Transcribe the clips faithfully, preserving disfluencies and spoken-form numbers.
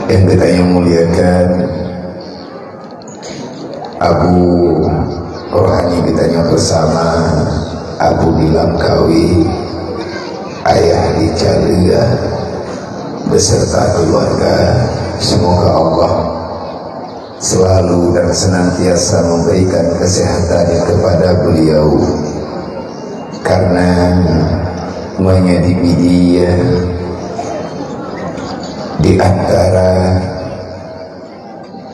Nyang geutanyoe muliakan, Abu Rohani geutanyoe bersama Abu Bilam Kawi, ayah di Caleuga beserta keluarga. Semoga Allah selalu dan senantiasa memberikan kesehatan kepada beliau, karena menjadi media di antara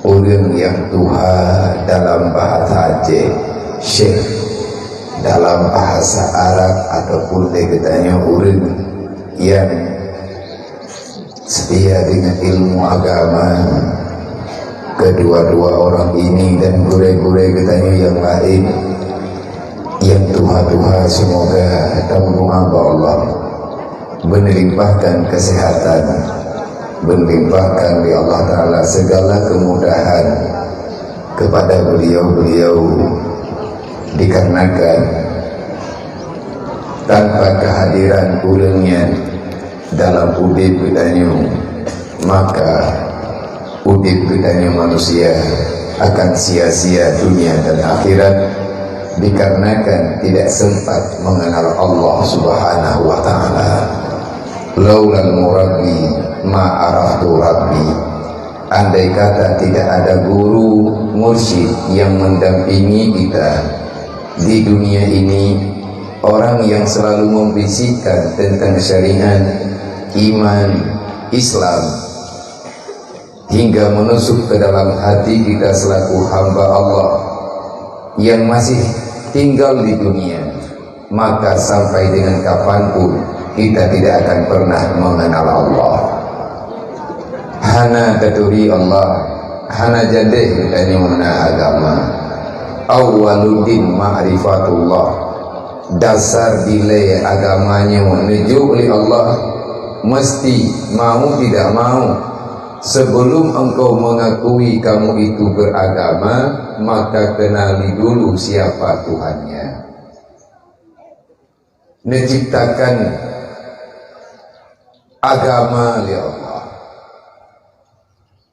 ureuëng nyang tuha dalam bahasa Aceh, syekh dalam bahasa Arab, ataupun lé geutanyoe ureuëng nyang setia dengan ilmu agama. Kedua-dua orang ini dan gurée-gurée geutanyoe nyang laén, nyang tuha-tuha, semoga tameudoá bak Allah, beuneulimpahkan kesehatan, beuneulimpahkan lé Allah Taala segala kemudahan kepada beliau-beliau, dikarenakan tanpa kehadiran ureuëng nyan dalam udeb geutanyoe, maka udeb geutanyoe manusia akan sia-sia dunia dan akhirat, dikarenakan tidak sempat mengenal Allah Subhanahu wa Ta'ala. Laulal murabbi ma araftu rabbi. Andai kata tidak ada guru mursyid yang mendampingi kita di dunia ini, orang yang selalu membisikkan tentang syariat, iman, Islam, hingga menusuk ke dalam hati kita selaku hamba Allah yang masih tinggal di dunia, maka sampai dengan kapanpun kita tidak akan pernah mengenal Allah. Hana taturi Allah, hana jadeh geutanyoe na agama. Awwaluddin ma'rifatullah. Dasar dilée agama nyoe neujok lé Allah, mesti mau tidak mau, sebelum engkau mengakui kamu itu beragama, maka kenali dulu siapa Tuhannya. Neuciptakan agama lé Allah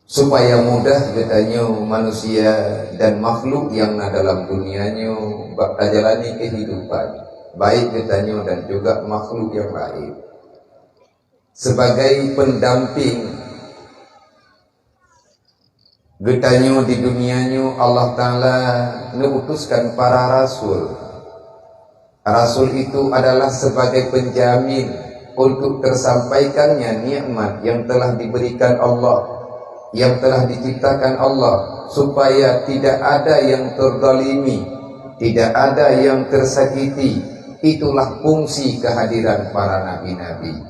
supaya mudah geutanyoe manusia dan makhluk nyang na dalam dunia nyoe bak tajalani kehidupan, baik geutanyoe dan juga makhluk nyang laén. Sebagai pendamping geutanyoe di dunia nyoe, Allah Taala neuutuskan para rasul. Rasul itu adalah sebagai penjamin untuk tersampaikannya nikmat yang telah diberikan Allah, yang telah diciptakan Allah, supaya tidak ada yang terzalimi, tidak ada yang tersakiti. Itulah fungsi kehadiran para nabi-nabi,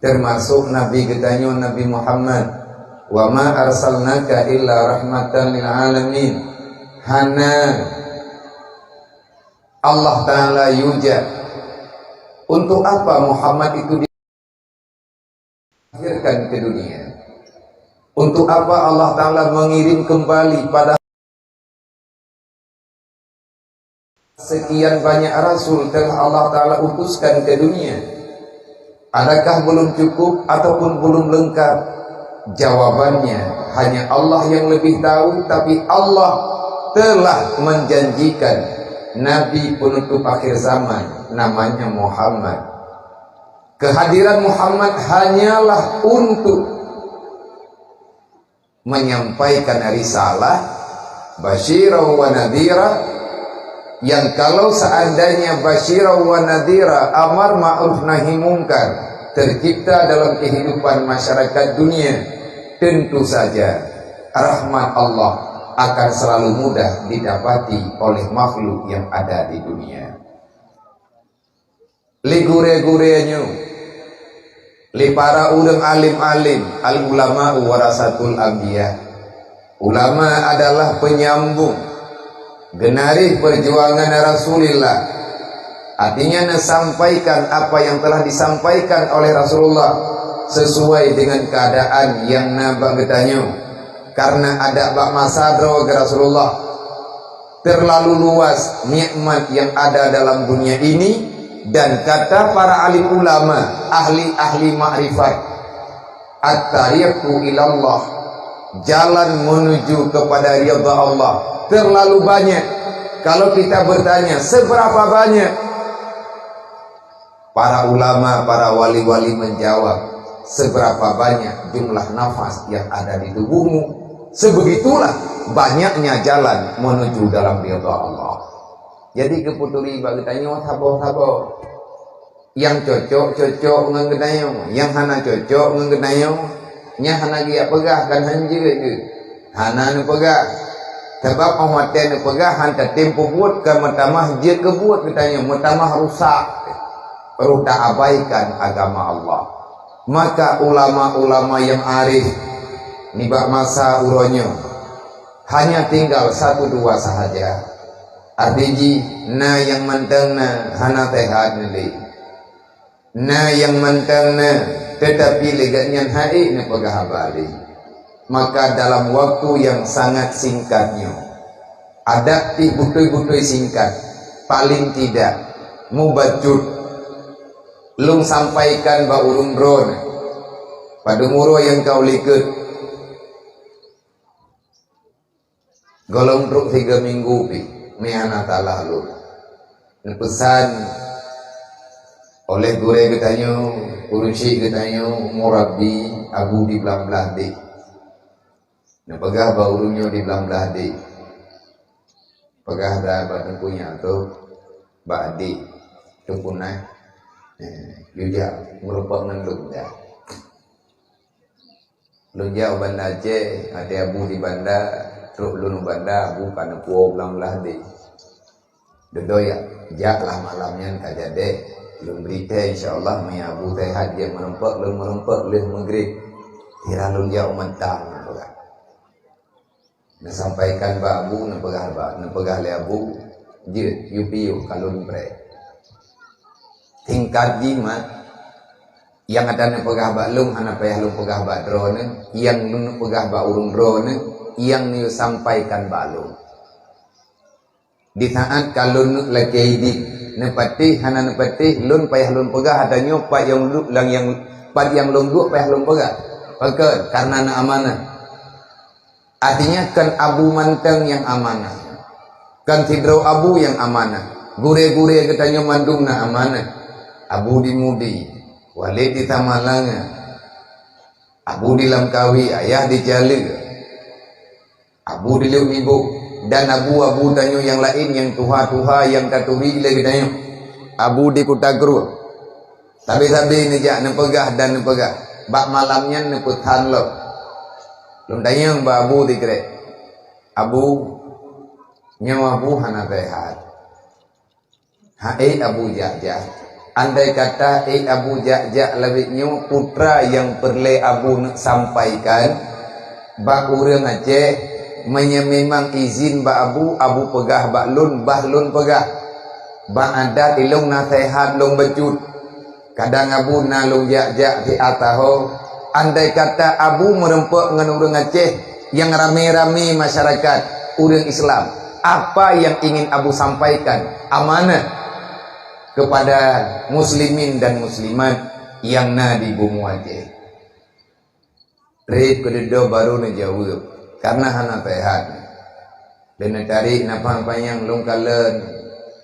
termasuk Nabi geutanyoe Nabi Muhammad. "Wa ma arsalnaka illa rahmatan lil alamin." Hana Allah Taala yue jak. Untuk apa Muhammad itu dilahirkan ke dunia? Untuk apa Allah Taala mengirim kembali pada sekian banyak rasul telah Allah Taala utuskan ke dunia? Adakah belum cukup ataupun belum lengkap? Jawabannya, hanya Allah yang lebih tahu, tapi Allah telah menjanjikan Nabi penutup akhir zaman, namanya Muhammad. Kehadiran Muhammad hanyalah untuk menyampaikan risalah, basyira wa nadhira, yang kalau seandainya basyira wa nadhira, amar ma'ruf nahi mungkar, tercipta dalam kehidupan masyarakat dunia, tentu saja rahmat Allah akan selalu mudah didapati oleh makhluk yang ada di dunia. Lé gurée-gurée nyoe, lé para ureuëng alim-alim, al-ulama warasatul anbiya. Ulama adalah penyambung genareh perjuangan Rasulullah. Artinya, neusampaikan apa yang telah disampaikan oleh Rasulullah sesuai dengan keadaan yang na bak geutanyoe. Karena ada bak masa droe Rasulullah, terlalu luas nikmat yang ada dalam dunia ini, dan kata para alim ulama, ahli-ahli makrifat, At-tariqu ilallah, jalan menuju kepada ridha Allah, terlalu banyak. Kalau kita bertanya, seberapa banyak? Para ulama, para wali-wali menjawab, seberapa banyak jumlah nafas yang ada di tubuhmu, sebegitulah banyaknya jalan menuju dalam ridha Allah. Jadi, keuputuri bak geutanyoe saboh-saboh. Nyang cocok, cocok ngon geutanyoe. Nyang hana cocok ngon geutanyoe, nyan hana geujak peugah, kan hanjeuet geuh. Hana neupeugah. Sabab óh watée neupeugah, han tatem peubuet, ka meutamah jeuet keu buet geutanyoe, meutamah rusak. Rôh taabaikan agama Allah. Maka ulama-ulama nyang arif nibak masa uroe nyoe hanya tinggal satu dua sahaja. Arti jih, na nyang mantong na hana sehat lé. Na nyang mantong na, teutapi lé gobnyan han ék neupeugah haba lé. Maka dalam waktu nyang sangat singkat nyoe, adak pih beutôi-beutôi singkat, paling tidak mubacut lôn sampaikan bak ureuëng droeneuh. Padum uroe nyang ka u likot, gohlom trok sigoe minggu pih, meuhana salah lôn. Neupeusan oleh gurée geutanyoe, ureuëng syik geutanyoe, murabbi Abu di Blang Blahdeh. Neupeugah bak ureuëng nyoe di Blang Blahdeh. Peugah dah bak teungku nyan tu, bak adék, teungku nyan, eh, yue jak meurumpok ngon lôn dah. Lôn jak u Banda Aceh, watée Abu di Banda, trok lôn u Banda, Abu ka neupuwoe u Blang Blahdeh. Dudoe jak, jaklah malam nyan ka jadeh. Lôn bri thée, insya Allah, meunyo Abu sehat jeuet meurumpok, lôn meurumpok lheueh meugreb. Sira lôn jak u Mentang, neupeugah. Neusampaikan bak Abu, neupeugah bak, neupeugah lé Abu, jeuet, yue piôh ka lôn preh. Singkat jih mat, nyang ata neupeugah bak lôn hana payah lôn peugah bak droeneuh, nyang lôn peugah bak ureuëng droeneuh, nyang neuyue sampaikan bak lôn. Di saát ka lôn neuk lakée idin, neupatéh hana neupatéh, lôn payah lôn peugah ata nyoe pat nyang duek lam nyang, pat nyang lôn duek payah lôn peugah. Pakon? Kareuna na amanah. Artinya, kon Abu mantong nyang amanah. Kon sidroe Abu nyang amanah. Gurée-gurée geutanyoe mandum na amanah. Abu di Mudi, Walid di Samalanga, Abu di Lamkawi, Ayah di Caleue. Abu di Lhok Nibok, dan abu-abu tanyoe nyang laén nyang tuha-tuha nyang taturi lé geutanyoe. Abu di Kuta Krueng. Sabe-sabe neujak neupeugah dan neupeugah. Bak malam nyan neupeusan lom. Lôn tanyong bak Abu sikrek, "Abu, nyoe Abu hana sehat." "Han ék Abu jak-jak. Andai kata ék Abu jak-jak lawét nyoe, peue nyang peureulée Abu neuk sampaikan bak ureuëng Aceh, meunyoe memang izin bak Abu, Abu peugah bak lôn, bah lôn peugah. Bak adat ilôn na sehat lôn bacut. Kadang Abu na lôn jak-jak siat saho. Andai kata Abu meurumpok ngon ureuëng Aceh nyang ramé-ramé masyarakat ureuëng Islam, apa nyang ingin Abu sampaikan amanah kepada muslimin dan muslimat nyang na di bumoe Aceh?" Treb keududoe barô neujaweueb, kareuna hana sehat. Lé neutarek nafah panyang, lôn kalon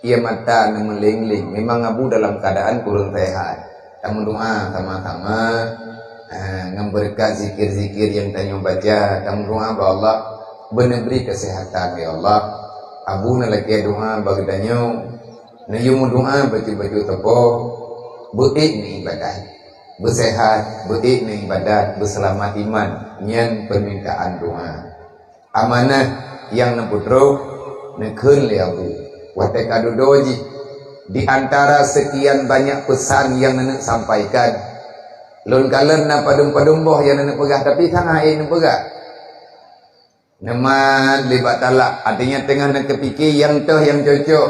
ié mata neumeuléng-léng. Memang Abu dalam keuadaan kureueng sehat. Tameudoá sama-sama, eh, ngon beureukat zikir-zikir nyang tanyoe baca, tameudoá bak Allah, beuneubri keuseuhatan, ya Allah. Abu neulakée doá bak geutanyoe, neuyue meudoá bacut-bacut teupeu, beuék neuibadat. Beuseuhat, beuék neuibadat, beuseulamat iman, nyan peumintaan doá. Amanah nyang neupeutrok neukheun lé Abu. Watée ka dudoe jih, di antara seukian banyak peusan nyang neuneuk sampaikan, lôn kalon na padum-padum boh nyang neuneuk peugah, tapi hana ék neupeugah. Neumat lé bak talak, artinya teungoh neukeupike nyang toh nyang cocok.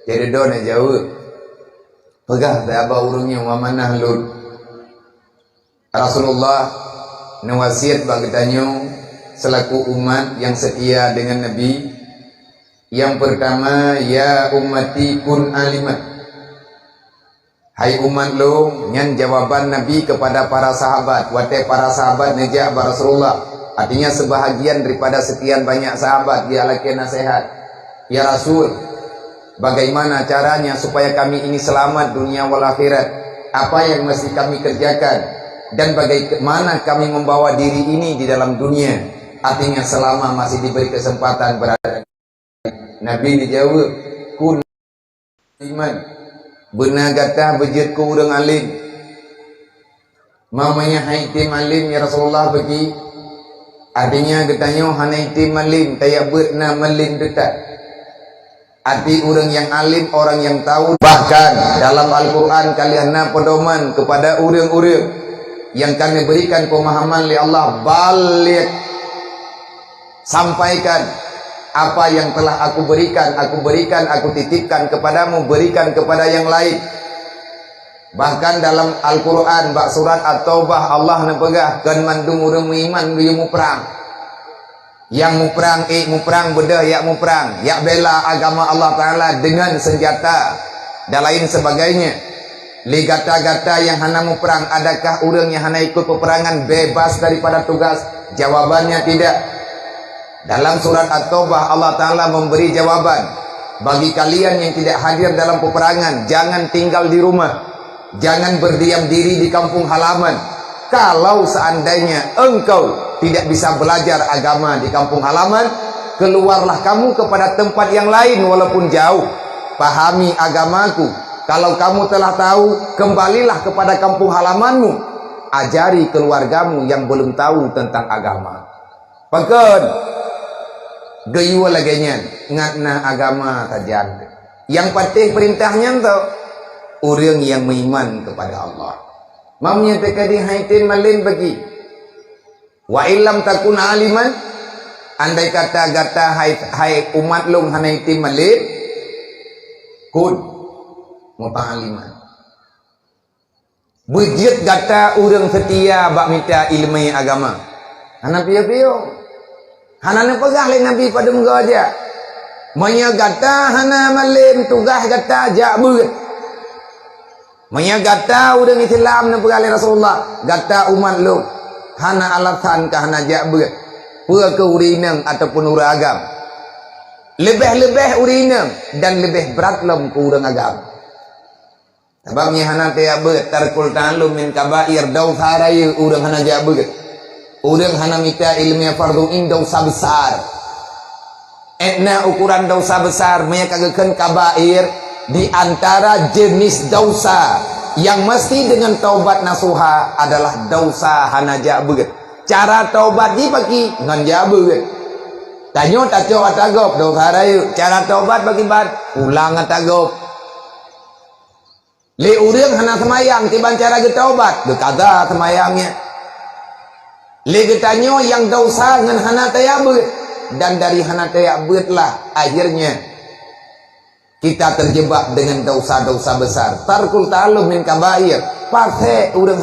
Jadi dudoe neujaweueb. Peugah sabe ureuëng nyang amanah lôn. Rasulullah neuwasiet bak geutanyoe seulaku umat nyang seutia deungon Nabi, nyang peurtama, "Ya ummati kun alimah." Hai umat lôn, nyan jawaban Nabi kepada para sahabat watée para sahabat neujak bak Rasulullah. Artinya, sebahagian daripada sekian banyak sahabat geulakée nasihat, "Ya Rasul, bagaimana caranya supaya kami ini selamat dunia wal akhirat? Apa yang mesti kami kerjakan? Dan bagaimana kami membawa diri ini di dalam dunia?" Artinya, selama masih diberi kesempatan berada Nabi geujaweueb, "Kun aliman." Beuna gata beujeuet keu ureuëng além. Meunyoe han item além, ya Rasulullah, bagi. Artinya, geutanyoe hana item além, tajak beuet na malém teutab. Arti ureuëng nyang além, orang yang tahu. Bahkan dalam Al-Quran ka lheueh na pedoman kepada ureuëng-ureuëng nyang ka neuberikan pemahaman lé Allah, "Baligh." Sampaikan apa yang telah Aku berikan, Aku berikan, Aku titipkan kepadamu, berikan kepada yang lain. Bahkan dalam Al-Quran, bak surat At-Taubah, Allah neupeugah, "Kon mandum ureuëng meuiman geuyue muprang." Nyang muprang ék muprang, beudôh yak muprang, yak bela agama Allah Ta'ala dengan senjata dan lain sebagainya. Lé gata-gata nyang hana muprang, adakah ureuëng nyang hana ikut peperangan bebas daripada tugas? Jawabannya tidak. Dalam surat At-Taubah, Allah Ta'ala memberi jawaban, "Bagi kalian yang tidak hadir dalam peperangan, jangan tinggal di rumah, jangan berdiam diri di kampung halaman. Kalau seandainya engkau tidak bisa belajar agama di kampung halaman, keluarlah kamu kepada tempat yang lain walaupun jauh. Pahami agamaku. Kalau kamu telah tahu, kembalilah kepada kampung halamanmu. Ajari keluargamu yang belum tahu tentang agama." Pakon? Geuyue lagée nyan, ngat na agama sajan. Nyang patéh peurintah nyan teuh, ureuëng nyang meuiman kepada Allah. Meunyoe teuka di hai tem malém bagi. "Wa illam takun aliman," andai kata gata hai, hai umat lôn hana item malém, kun muta'aliman. Beujeuet gata ureuëng seutia bak mita iéleumé agama. Hana piôh-piôh. Hana neupeugah lé Nabi padum goe jak. Meunyoe gata hana malém, tugaih gata jak beuet. Meunyoe gata ureuëng Islam, neupeugah lé Rasulullah, gata umat lôn, hana alasan ka hana jak beuet. Peue keu ureuëng inong ataupun ureuëng agam. Leubeh-leubeh ureuëng inong dan leubeh brat lom keu ureuëng agam. Sabab nyang hana tajak beuet, tarkul ta'allum min kabair, desya rayeuk ureuëng hana jak beuet. Ureuëng hana mita iéleumé fardhu ain, desya besar. Étna ukuran desya besar, meunyoe ka geukheun kabair, di antara jenis desya nyang mesti deungon taubat nasuha adalah desya hana jak beuet. Cara taubat jih pakri? Ngon jak beuet. Tanyoe tacok ata gob, desya rayeuk. Cara taubat pakri? Ban pulang ata gob. Lé ureuëng hana seumayang, kiban cara geutaubat? Geukaza seumayang nyan. Lé geutanyoe nyang desya ngon hana tajak beuet, dan dari hana tajak beuet lah akhirnya kita terjebak dengan desya-desya besar. Tarkul ta'allum min kabair. Pasék ureuëng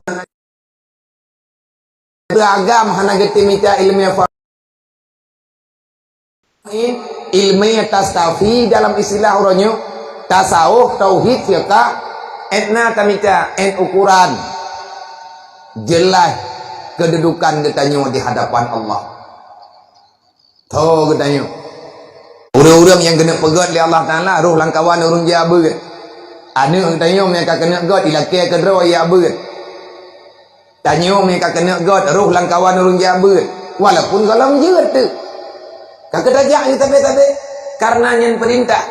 hana agam, hana geutem mita iéleumé fa-, iéleumé tastafi dalam istilah uroe nyoe, tasawuf, tauhid, fiqah, étna tamita, ét ukuran jeulaih keududukan geutanyoe di hadapan Allah. Tho geutanyoe. Ureuëng-ureuëng nyang keuneuk peugét lé Allah Taala, roh lam kawan ureuëng jak beuet. Aneuëk geutanyoe meunyo ka keuneuk gét, ilakée keudroe jak beuet. Tanyoe meunyo ka keuneuk gét, roh lam kawan ureuëng jak beuet. Walaupun gohlom jeuet teuk. Ka keutajak di sabe-sabe, kareuna nyan peurintah.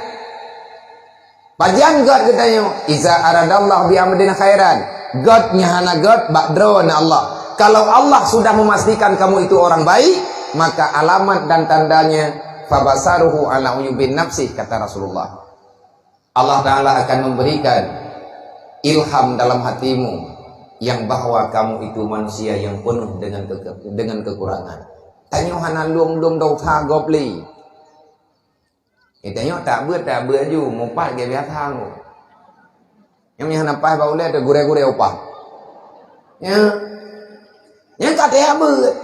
Pajan gét geutanyoe? Iza aradallahu bi amrin khairan. Gét nyang hana gét bak droeneuh Allah. Kalau Allah sudah memastikan kamu itu orang baik, maka alamat dan tandanya, "Fabasaruhu ala uyubin nafsih," kata Rasulullah. Allah Ta'ala akan memberikan ilham dalam hatimu yang bahwa kamu itu manusia yang penuh dengan ke-, dengan kekurangan. Tanyoe hana lom-lom desya gob lé. Geutanyoe tak beuet, tak beuet aju, mupat lagée biasa ngon. Nyang hana paih bak ulée teuh gurée-gurée upah. Nyan, nyan ka tajak beuet.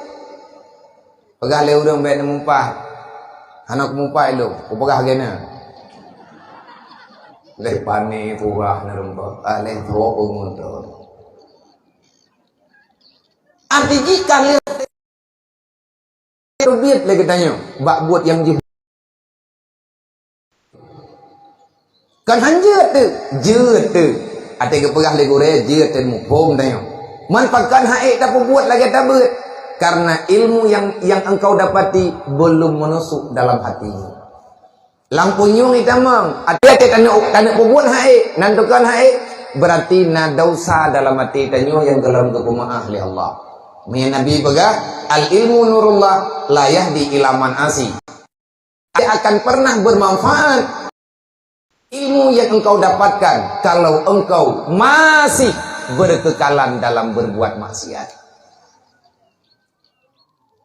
Peugah lé ureuëng bék neumupat. Hana kumupat lom, kupeugah lagée nyan. Leh pané purah neureumpok, ah, leh tho peungeut. Arti jih ka lheueh teubiet lé geutanyoe bak buet nyang jih. Kon han jeuet teuh, jeuet teuh. Até geupeugah lé gurée jeuet teuh muphom tanyoe. Man pakon han ék tapeubuet lagée tabeuet? Karena ilmu yang, yang engkau dapati belum menusuk dalam hatimu. Lam punyueng itamong, até-até taneuk, taneuk peubuet han ék, nan tukon han ék, berarti na desya dalam até tanyoe nyang gohlom geupeumaáh lé Allah. Meunyoe Nabi peugah, "Al-ilmu nurullah, la yahdi ila man asi." Tidak akan pernah bermanfaat ilmu yang engkau dapatkan kalau engkau masih berkekalan dalam berbuat maksiat.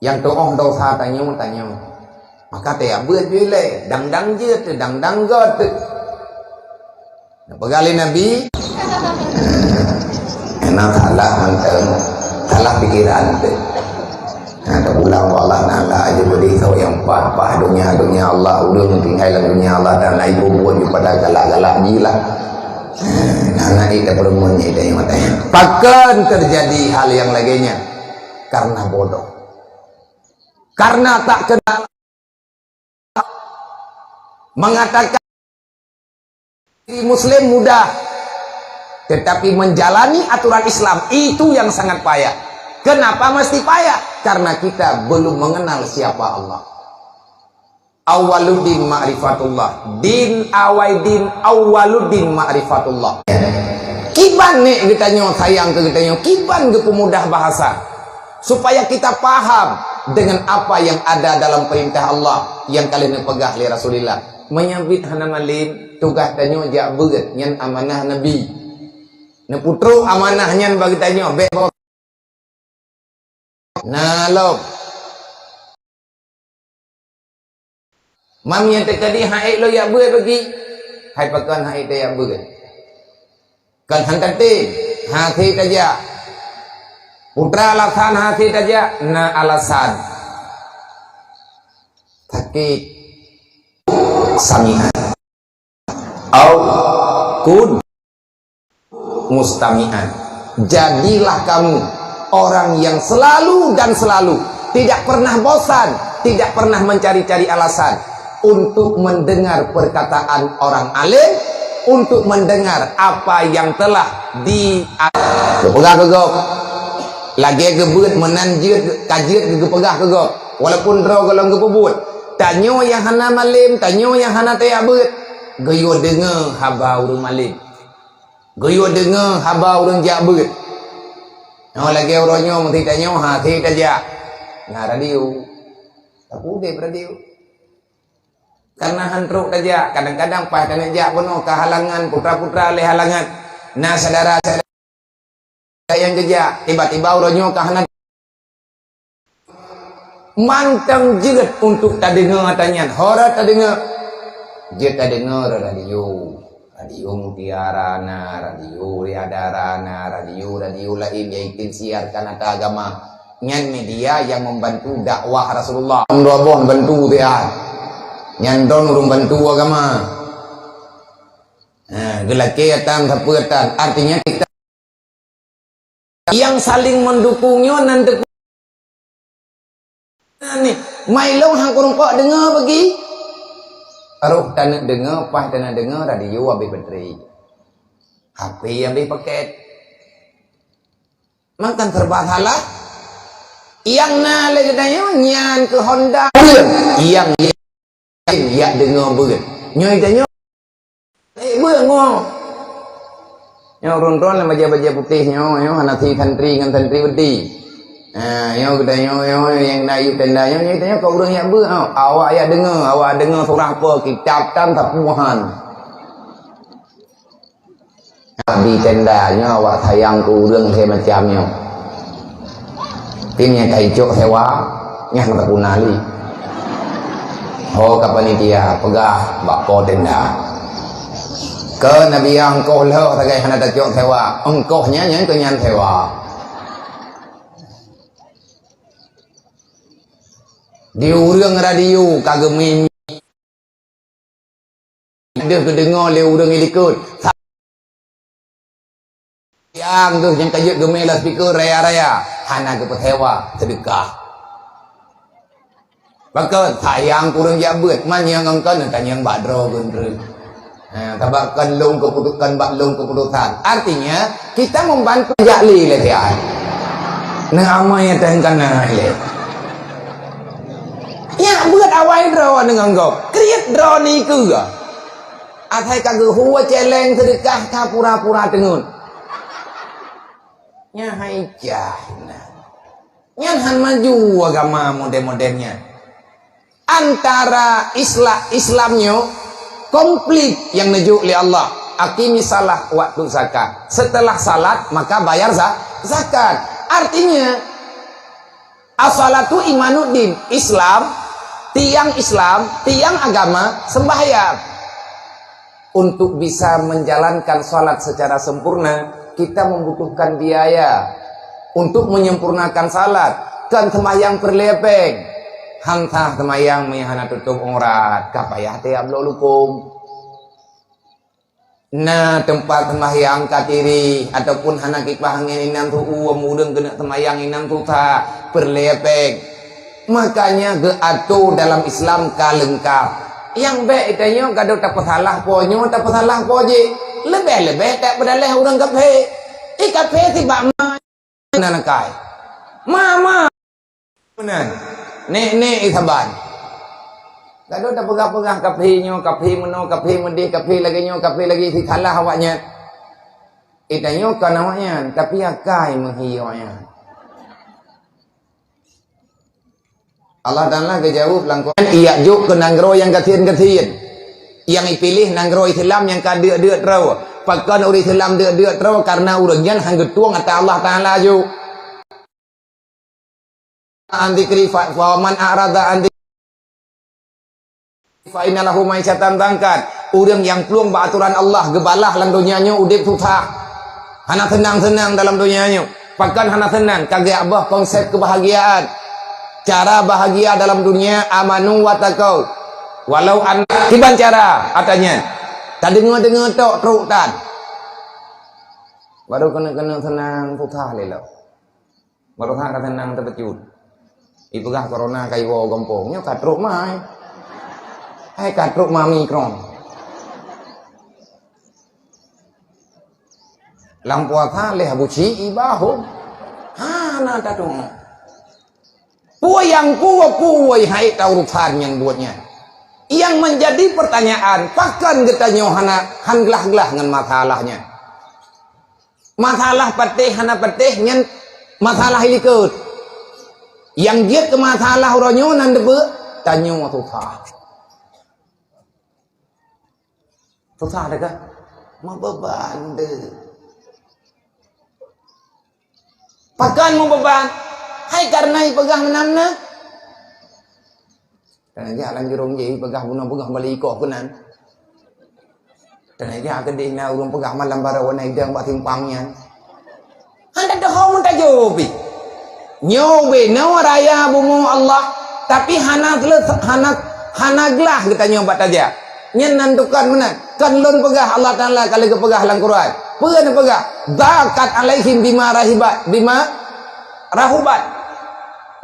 Nyang tuoh desya tanyoe, tanyoe. Maka teuyak beuet jih lé, dang-dang jeuet teuh, dang-dang göt teuh. Neupeugah lé Nabi, na salah mantong, salah pikeran teuh. Na teupulang bak Allah Taala, aja beudeh soe nyang paih-paih donya, donya Allah, ureuëng tinggai lam donya Allah Taala, ibu buet ju pada galak-galak jih lah. Na, na di tapeurumun nyan, tanya-tanya. Pakon terjadi hal yang lagée nyan? Karena bodoh. Karena tak kenal. Mengatakan diri muslim mudah, tetapi menjalani aturan Islam itu yang sangat payah. Kenapa mesti payah? Karena kita belum mengenal siapa Allah. Awaluddin ma'rifatullah. Din awai din awaluddin ma'rifatullah. Kiban nek geutanyoe sayang keu geutanyoe, kiban geupeumudah bahasa. Supaya kita paham dengan apa yang ada dalam perintah Allah yang ka lheueh neupeugah lé Rasulullah. Meunyoe biet hana malem, tugaih tanyoe jak beuet, nyan amanah Nabi. Neupeutrok amanah nyan bak geutanyoe, bék bawa na lom. Mam nyang teuka di han ék lôn jak beuet bagi. Hai pakon han ék tajak beuet? Kon han tatem, hase tajak. Peue alasan hase tajak? Na alasan. Sakét. Sami'an. Au kun mustami'an. Jadilah kamu orang yang selalu dan selalu tidak pernah bosan, tidak pernah mencari-cari alasan untuk mendengar perkataan orang alim, untuk mendengar apa yang telah di-, geupeugah keu gob. Lagée geubeuet meunan jeuet, ka jeuet geupeugah keu gob. Walaupun droe gohlom geupeubuet. Tanyoe nyang hana malem, tanyoe nyang hana tajak beuet, geuyue deungoe haba ureuëng malem. Geuyue deungoe haba ureuëng jak beuet. Nyoe lagée uroe nyoe meuti tanyoe hase tajak. Na radio. Tapi udeb radio. Karena han trok tajak, kadang-kadang paih taneuk jak bunoe ka halangan, putra-putra lé halangan. Na syedara-syedara nyang geujak, tiba-tiba uroe nyoe ka hana. Mantong jeuet untuk tadeungoe ata nyan, ho rot tadeungoe. Jeuet tadeungoe radio. Radio Mutiara na, radio Riadara na, radio, radio laén nyang disiarkan ata agama. Nyan media yang membantu dakwah Rasulullah. Dua boh bantu dia. Nyan don ureuëng bantu agama. Ha, geulakée atan, sapeue atan. Artinya kita yang saling mendukung nyoe nan teuku-, nah, ni, mai lôn han kureumpok deungoe bagi. Roh taneuk deungoe, paih taneuk deungoe, radio habéh bateri. H P habéh paket. Maka serba salah. Nyang na lé geutanyoe nyan keu honda. Nyang, nyang yak deungoe beuet. Nyoe geutanyoe. Eh, beuet ngoe. Nyoe ron-ron lam bajée-bajée putéh nyoe, nyoe hana si santri ngon santri beuti. Ha, nyoe geutanyoe, nyoe nyang na yub tenda nyoe, nyoe geutanyoe keu ureuëng yak beuet, ha. Awak yak deungoe, awak deungoe surah apa, kitab tan sapuhan. Di tenda nyoe awak sayang keu ureuëng lhée macam nyoe. Tapi nyang ka icok sewa, nyang tapuna lé. Ho ka panitia peugah bak po tenda. Keu Nabi ongkoh lheueh sagai hana tacok sewa, ongkoh nyan nyang keu nyan sewa. Di ureuëng radio ka geumi Deuh geudeungoe lé ureuëng likot. Nyang deuh nyang ka jeuet geumé loudspeaker raya-raya, hana geupeusewa, seudeukah. Pakon sayang kureueng jak beuet, manyang ngon kon tanyong bak droe geundreue. Ha, sabab kon lôn keuputusan, bak lôn keuputusan. Artinya, kita membantu jak lé lé siat. Neu amai nyang teuh kana lé. Nyak beuet awai droe ngon gob, kriet droe ni keue. Asai ka geuhue céléng seudeukah ka pura-pura teungeut. Nyan hai cah na. Nyan han maju agama model-model nyan. Antara Isla-, Islam nyoe komplit nyang neujok lé Allah. Aqimis shalah waktu zakat. Setelah salat maka bayar za-, zakat. Artinya, As-shalatu imaduddin, Islam, tiang Islam, tiang agama, sembahyang. Untuk bisa menjalankan salat secara sempurna, kita membutuhkan biaya. Untuk menyempurnakan salat, kon sembahyang peureulée péng. Han sah sembahyang meunyo hana tutôb aurat, ka payah tiab bloe lukôm. Na teumpat seumbahyang ka tirih, ataupun hana kipaih angén inan su-uem, ureuëng keuneuk seumbahyang inan susah, peureulée péng. Makanya geuatur dalam Islam ka leungkab. Nyang bék geutanyoe gadôh tapeusalah po nyoe, tapeusalah po jih. Leubeh-leubeh tak peudaléh ureuëng kafé. Eh, kafé sibak ma-, na nakai. Ma, ma. Meunan. Nek-nek isaban. Gadôh tapeugah-peugah kafé nyoe, kafé meunoe, kafé meudeh, kafé lagée nyoe, kafé lagée sisalah awaknyan. Eh, tanyoe kon awaknyan, tapi akai meuhi awaknyan. Allah Taala geujaweueb lam Quran, "Ijak jok keu nanggroe nyang gasien-gasien. Nyang ipiléh nanggroe Islam nyang ka deuk-deuk troe." Pakon ureuëng Islam deuk-deuk troe? Karena ureuëng nyan han geutueng ata Allah Taala jok. An dzikri fa, fa man a'rada an dzikri fa inna lahu ma'isyatan dhanka. Ureuëng nyang plueng bak atoran Allah geubalah lam donya nyoe udeb susah. Hana seunang-seunang dalam donya nyoe. Pakon hana seunang? Ka geuabah konsep kebahagiaan. Cara bahagia dalam dunia, amanu wa taqau. Walau an-, kiban cara ata nyan. Tadeungoe-deungoe tok trok tan. Baru keuneuk-keuneuk seunang susah lé lom. Baroesa ka seunang teupeujeuet. Ipeugah corona ka iwoe gampông, nyoe ka trok mai. Hai ka trok ma Omicron. Lam puasa lé Abu Ci ibahom. Hana tadeungoe. Peue nyang peue-peue hai ta urusan nyang buet nyan. Nyang menjadi pertanyaan, pakon geutanyoe hana, han glah-glah ngon masalah nyan? Masalah patéh hana patéh nyan masalah likot. Nyang jeuet keu masalah uroe nyoe nan deubeue, tanyoe susah. Susah dah kah? Meubeban deh. Pakon meubeban? Hai karena ipeugah meunan na. Teunajak lam jurông jih peugah bunoe peugah bali ikoh keunan. Teunajak keudeh na ureuëng peugah malam baroe na idong bak simpang nyan. Hana teuho meutajôh pih. Nyoe binoe raya bumoe Allah, tapi hana geuleus-, hana, hana glah geutanyoe bak tajak. Nyan nan tukon meunan. Kon lôn peugah, Allah Taala ka lheueh geupeugah lam Quran. Peue neupeugah? "Dhaqat 'alaihim bima rahibat, bima rahubat."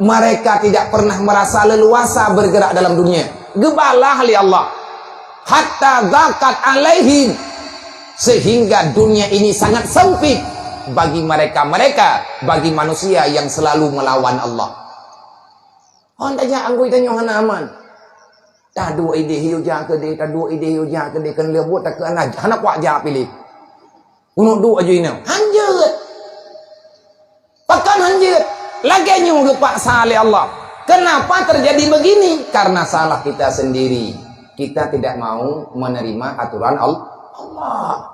Mereka tidak pernah merasa leluasa bergerak dalam dunia. Geubalah lé Allah. "Hatta dhaqat 'alaihim." Sehingga dunia ini sangat sempit bagi mereka-mereka, bagi manusia yang selalu melawan Allah. Hon tajak anggui tanyoe hana aman. Taduek ideh yue jak keudeh, taduek ideh yue jak keudeh, keu leubuet takeu hana, hana kuat jak piléh. Keuneuk duek aju inong. Han jeuet. Pakon han jeuet? Lagée nyoe geupaksa lé Allah. Kenapa terjadi begini? Karena salah kita sendiri. Kita tidak mau menerima aturan Al-, Allah.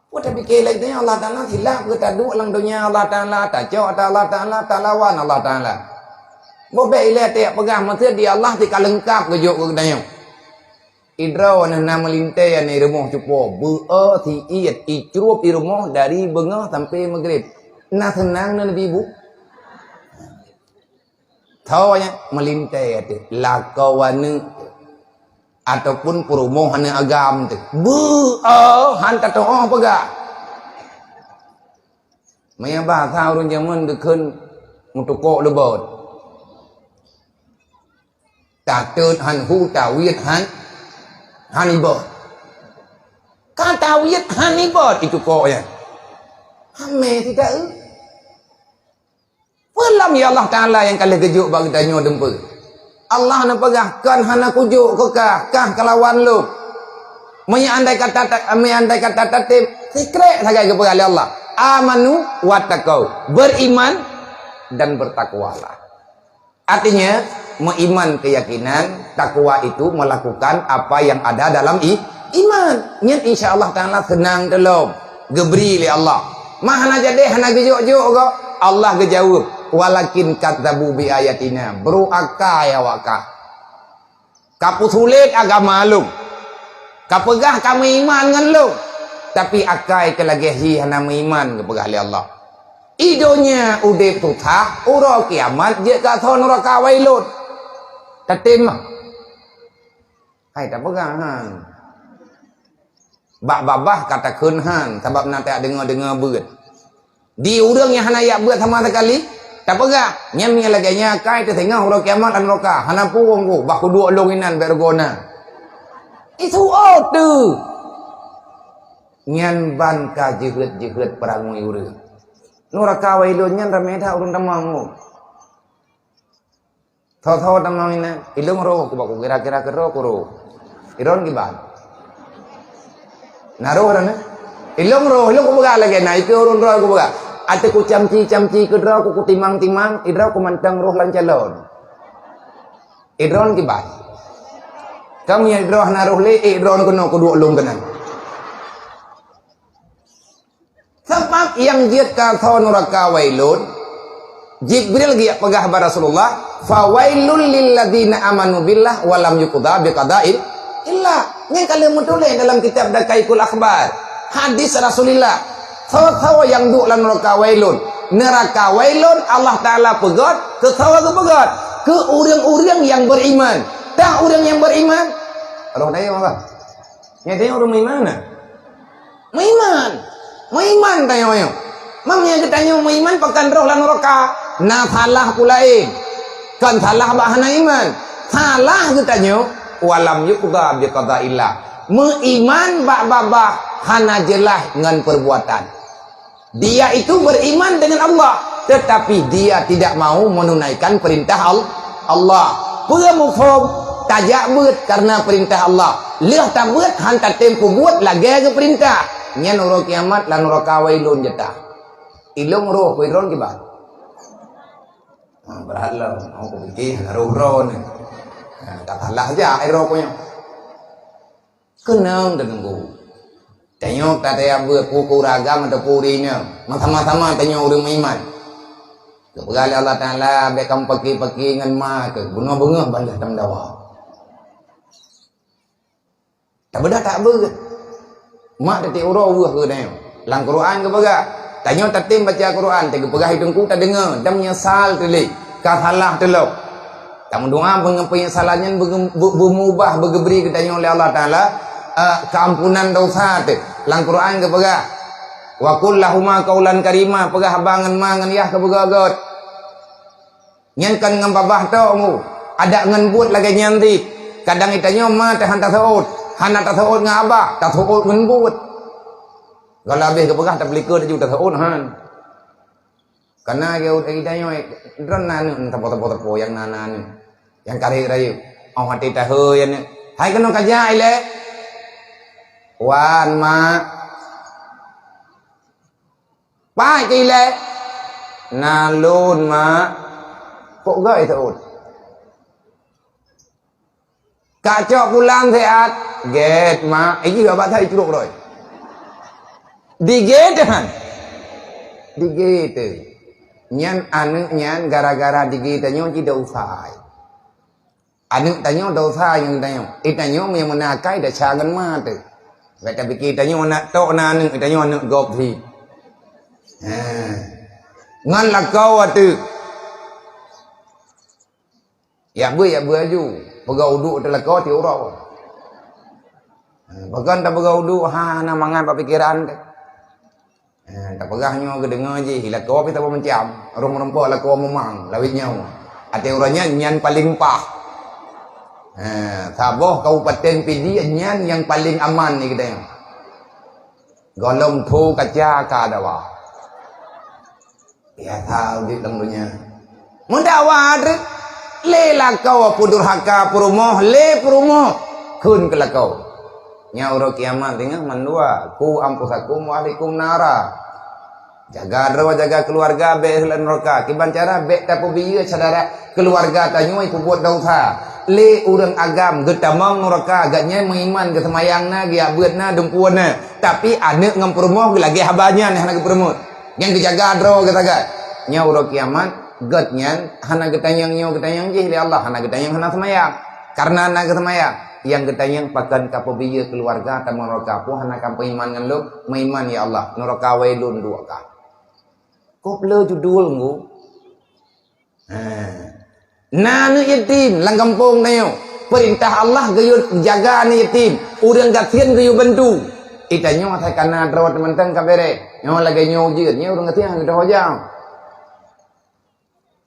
Peue tapike lagée nyan Allah Taala silap geuh taduek lam donya Allah Taala, tacok ata Allah Taala, talawan Allah Taala. Boh bék ilée tieb peugah meuseujid di Allah tika leungkab geujok keu geutanyoe. Idroe na, na meulintée aneuk rumoh cupo, beu-e siet, icrueb i rumoh dari beungoh sampai maghrib. Na seunang na Nabi bu? Tho nyan meulintée teuh, lakoe aneuk. Ataupun peurumoh hana agam teuh. Beu, oh, han tatoh peugah. Meunyo bahasa ureuëng jameun geukheun meutukok leubot. Tateut han hu, tawiet han, han ibot. Ka tawiet han ibot itukok nyan. Hamé sida eu. Peue lom ya Allah Taala nyang ka lheueh geujok bak geutanyoe dumpeue? Allah neupeugah, "Kon hana kujok keu kah, kah kalawan lôn." Meunyo andai kata ta-, meunyo andai kata tatem, sikrek sagai geupeugah lé Allah, "Amanu wattaqau," beriman dan bertakwalah. Artinya, meuiman keyakinan, takwa itu melakukan apa yang ada dalam i-, iman. Nyan insya Allah Taala seunang teulom, geubri lé Allah. Ma hana jadi, hana geujok-jok go, Allah geujaweueb, "Walakin kadzabu bi ayatina," bro akai awak kah. Ka peusulet agama lôn. Ka peugah ka meuiman ngon lôn, tapi akai keu lagée hi hana meuiman, geupeugah lé Allah. I donya udeb susah, uroe kiamat jeuet keu asoe nuraka wailun. Tatem mah. Hai tapeugah han. Bak babah ka takheun han, sabab na tadeungoe-deungoe beuet. Di ureuëng nyang hana jak beuet sama sekali, tapeugah, "Nyan meunyo lagée nyan akai teusingoh uroe kiamat lam nuraka, hana puwong ku, bah kuduek lôn inan bèk rugoe na." Isuôt teuh. Nyan ban ka jeuhet-jeuhet peurangui ureuëng. Nuraka wailun nyan ramé that ureuëng tamong. Tho-tho tamong inan, ilong roh ku bak ku kira-kira keu roh ku roh. Idroen kiban. Na roh dah na? Ilong roh, ilong ku peugah lagée na, ikeu ureuëng droe ku peugah. Ateueh ku camci-camci keu droe ku, ku timang-timang, idroe ku mantong roh lam calon. Idroen kiban. Kamu nyang idroe hana roh lé, eh, idroe keunoe ku duek lôn keunan. Sabab nyang jeuet keu asoe nuraka wailun, Jibril geujak peugah bak Rasulullah, "Fawailul lilladzina amanu billah wa lam yuqda biqadail illah." Nyan ka lheueh meutuléh dalam kitab Daqaiqul Akhbar. Hadis Rasulullah. Soe-soe nyang duek lam nuraka wailun. Nuraka wailun Allah Taala peugöt, keu soe geupeugöt? Keu ureuëng-ureuëng nyang beriman. Tah ureuëng nyang beriman? Roh dayah Allah. Nyang dayah ureuëng beriman na? Meuiman. Meuiman tanyoe nyoe. Meunyoe geutanyoe meuiman pakon roh lam nuraka, na salah peue laén. Kon salah bak hana iman. Salah geutanyoe, walam yuqda biqadaillah. Meuiman bak babah hana jeulaih ngon peurbuatan. Dia itu beriman dengan Allah, tetapi dia tidak mau menunaikan perintah Al-, Allah. Peue muphom? Tajak beuet kareuna perintah Allah. Lheueh tabeuet han tatem peubuet lagée geupeurintah. Nyan uroe kiamat lam nuraka wailun jatah. Ilong roh ku idroen kiban. Ha, brat lom. Oh, kupike hana roh droe ni. Ha, ka salah jak idroe ku nyoe. Keunong teuteungku. Tanyoe ka tajak beuet peue-peue ureuëng agam atawa peue ureuëng inong. Sama-sama tanyoe ureuëng meuiman. Geupeugah lé Allah Taala, "Bék kamoe paki-paki ngon ma keuh, beungoh-beungoh ban lheueh tameudawa." Tabeudah tak beuet. Mak teutek uroe weueh keu tanyoe. Lam Quran geupeugah, tanyoe tatem baca Quran, teupeugah i teungku tadeungoe dan meunyeusal teuh lé, ka salah teuh lom. Tameudoa beungoh peunyesalan nyan beu-, beu-, beumubah beugeubri keu tanyoe lé Allah Taala, eh, keuampunan dosa teuh. Lam Quran geupeugah, "Wa qul lahuma qaulan karima," peugah haba ngon ma ngon yah keu beugöt-göt. Nyan kon ngon babah tok mu, adak ngon buet lagée nyan cit. Kadang geutanyoe ma teuh han taseuôt, hana taseuôt ngon babah, taseuôt ngon buet. Kalau habéh geupeugah tapeulikot laju taseuôt han. Kana geu-, geutanyoe droeneuh na aneuëk, teupeu-teupeu-teupeu nyang na, na aneuëk. Nyang karek rayeuk. Oh, até tahe aneuëk. Hai keunoe kajak ilée. Wan, Mak. Pai keu ilée. Na lôn, Mak. Kok gai teuôt? Ka cok pulang sehat. Gét, Mak. Eh, iya, bak that icurok roh. Digét han. Digét. Nyan aneuëk nyan gara-gara digét tanyoe jidosai. Aneuëk tanyoe dosa nyang tanyoe. Eh, tanyoe meunyoe meunakai desya ngon ma teuh. Bék tapike tanyoe aneuk tok na aneuëk, tanyoe aneuëk gob cit. Ha. Ngon lakoe ateueh. Yak beuet, yak beuet laju. Peugah uduk teuh lakoe tiep uroe. Pakon tapeugah uduk, ha, hana mangat bak pikeran teuh. Ha, tapeugah nyoe geudeungoe jih, lakoe pih saboh macam. Rhueng meurumpok lakoe mumang, lawét nyoe. Até uroe nyan, nyan paleng paih. Ha, saboh Kabupaten Pidie nyan nyang paleng aman di geutanyoe. Gohlom tho kaca ka dawa. Biasa udép lam donya. Meudawa treuk, lé lakoe peudurhaka peurumoh, lé peurumoh kheun keu lakoe. Nyan uroe kiamat teungoh mandua, "Qu anfusakum wa ahlikum nara." Jaga droe, jaga keuluwarga bék lé neuraka. Kiban cara bék tapeubiyeu syedara keuluwarga tanyoe peubuet desya. Lé ureuëng agam geutamong neuraka, gobnyan meuiman, geuseumayang na, geujak beuet na, dumpeue na. Tapi aneuëk ngon peurumoh geulagée haba nyan hana geupeureumeun. Nyang geujaga droe geusagai. Nyoe uroe kiamat, gobnyan hana geutanyong nyoe geutanyong jih lé Allah, hana geutanyong hana seumayang. Kareuna na geuseumayang, nyang geutanyong pakon ka peubiyeu keuluwarga tamong neuraka, peue hana ka peuiman ngon lôn, meuiman ya Allah, neuraka wae lôn duek ka. Kop le judul nggu. Ha. Na aneuëk yatim lam gampông tanyoe. Peurintah Allah geuyue jaga aneuëk yatim. Ureuëng gasien geuyue bantu. Itanyoe asai kana droe teumantong ka béré. Nyoe lagée nyoe ujeuen, nyoe ureuëng gasien hana geudoh jam.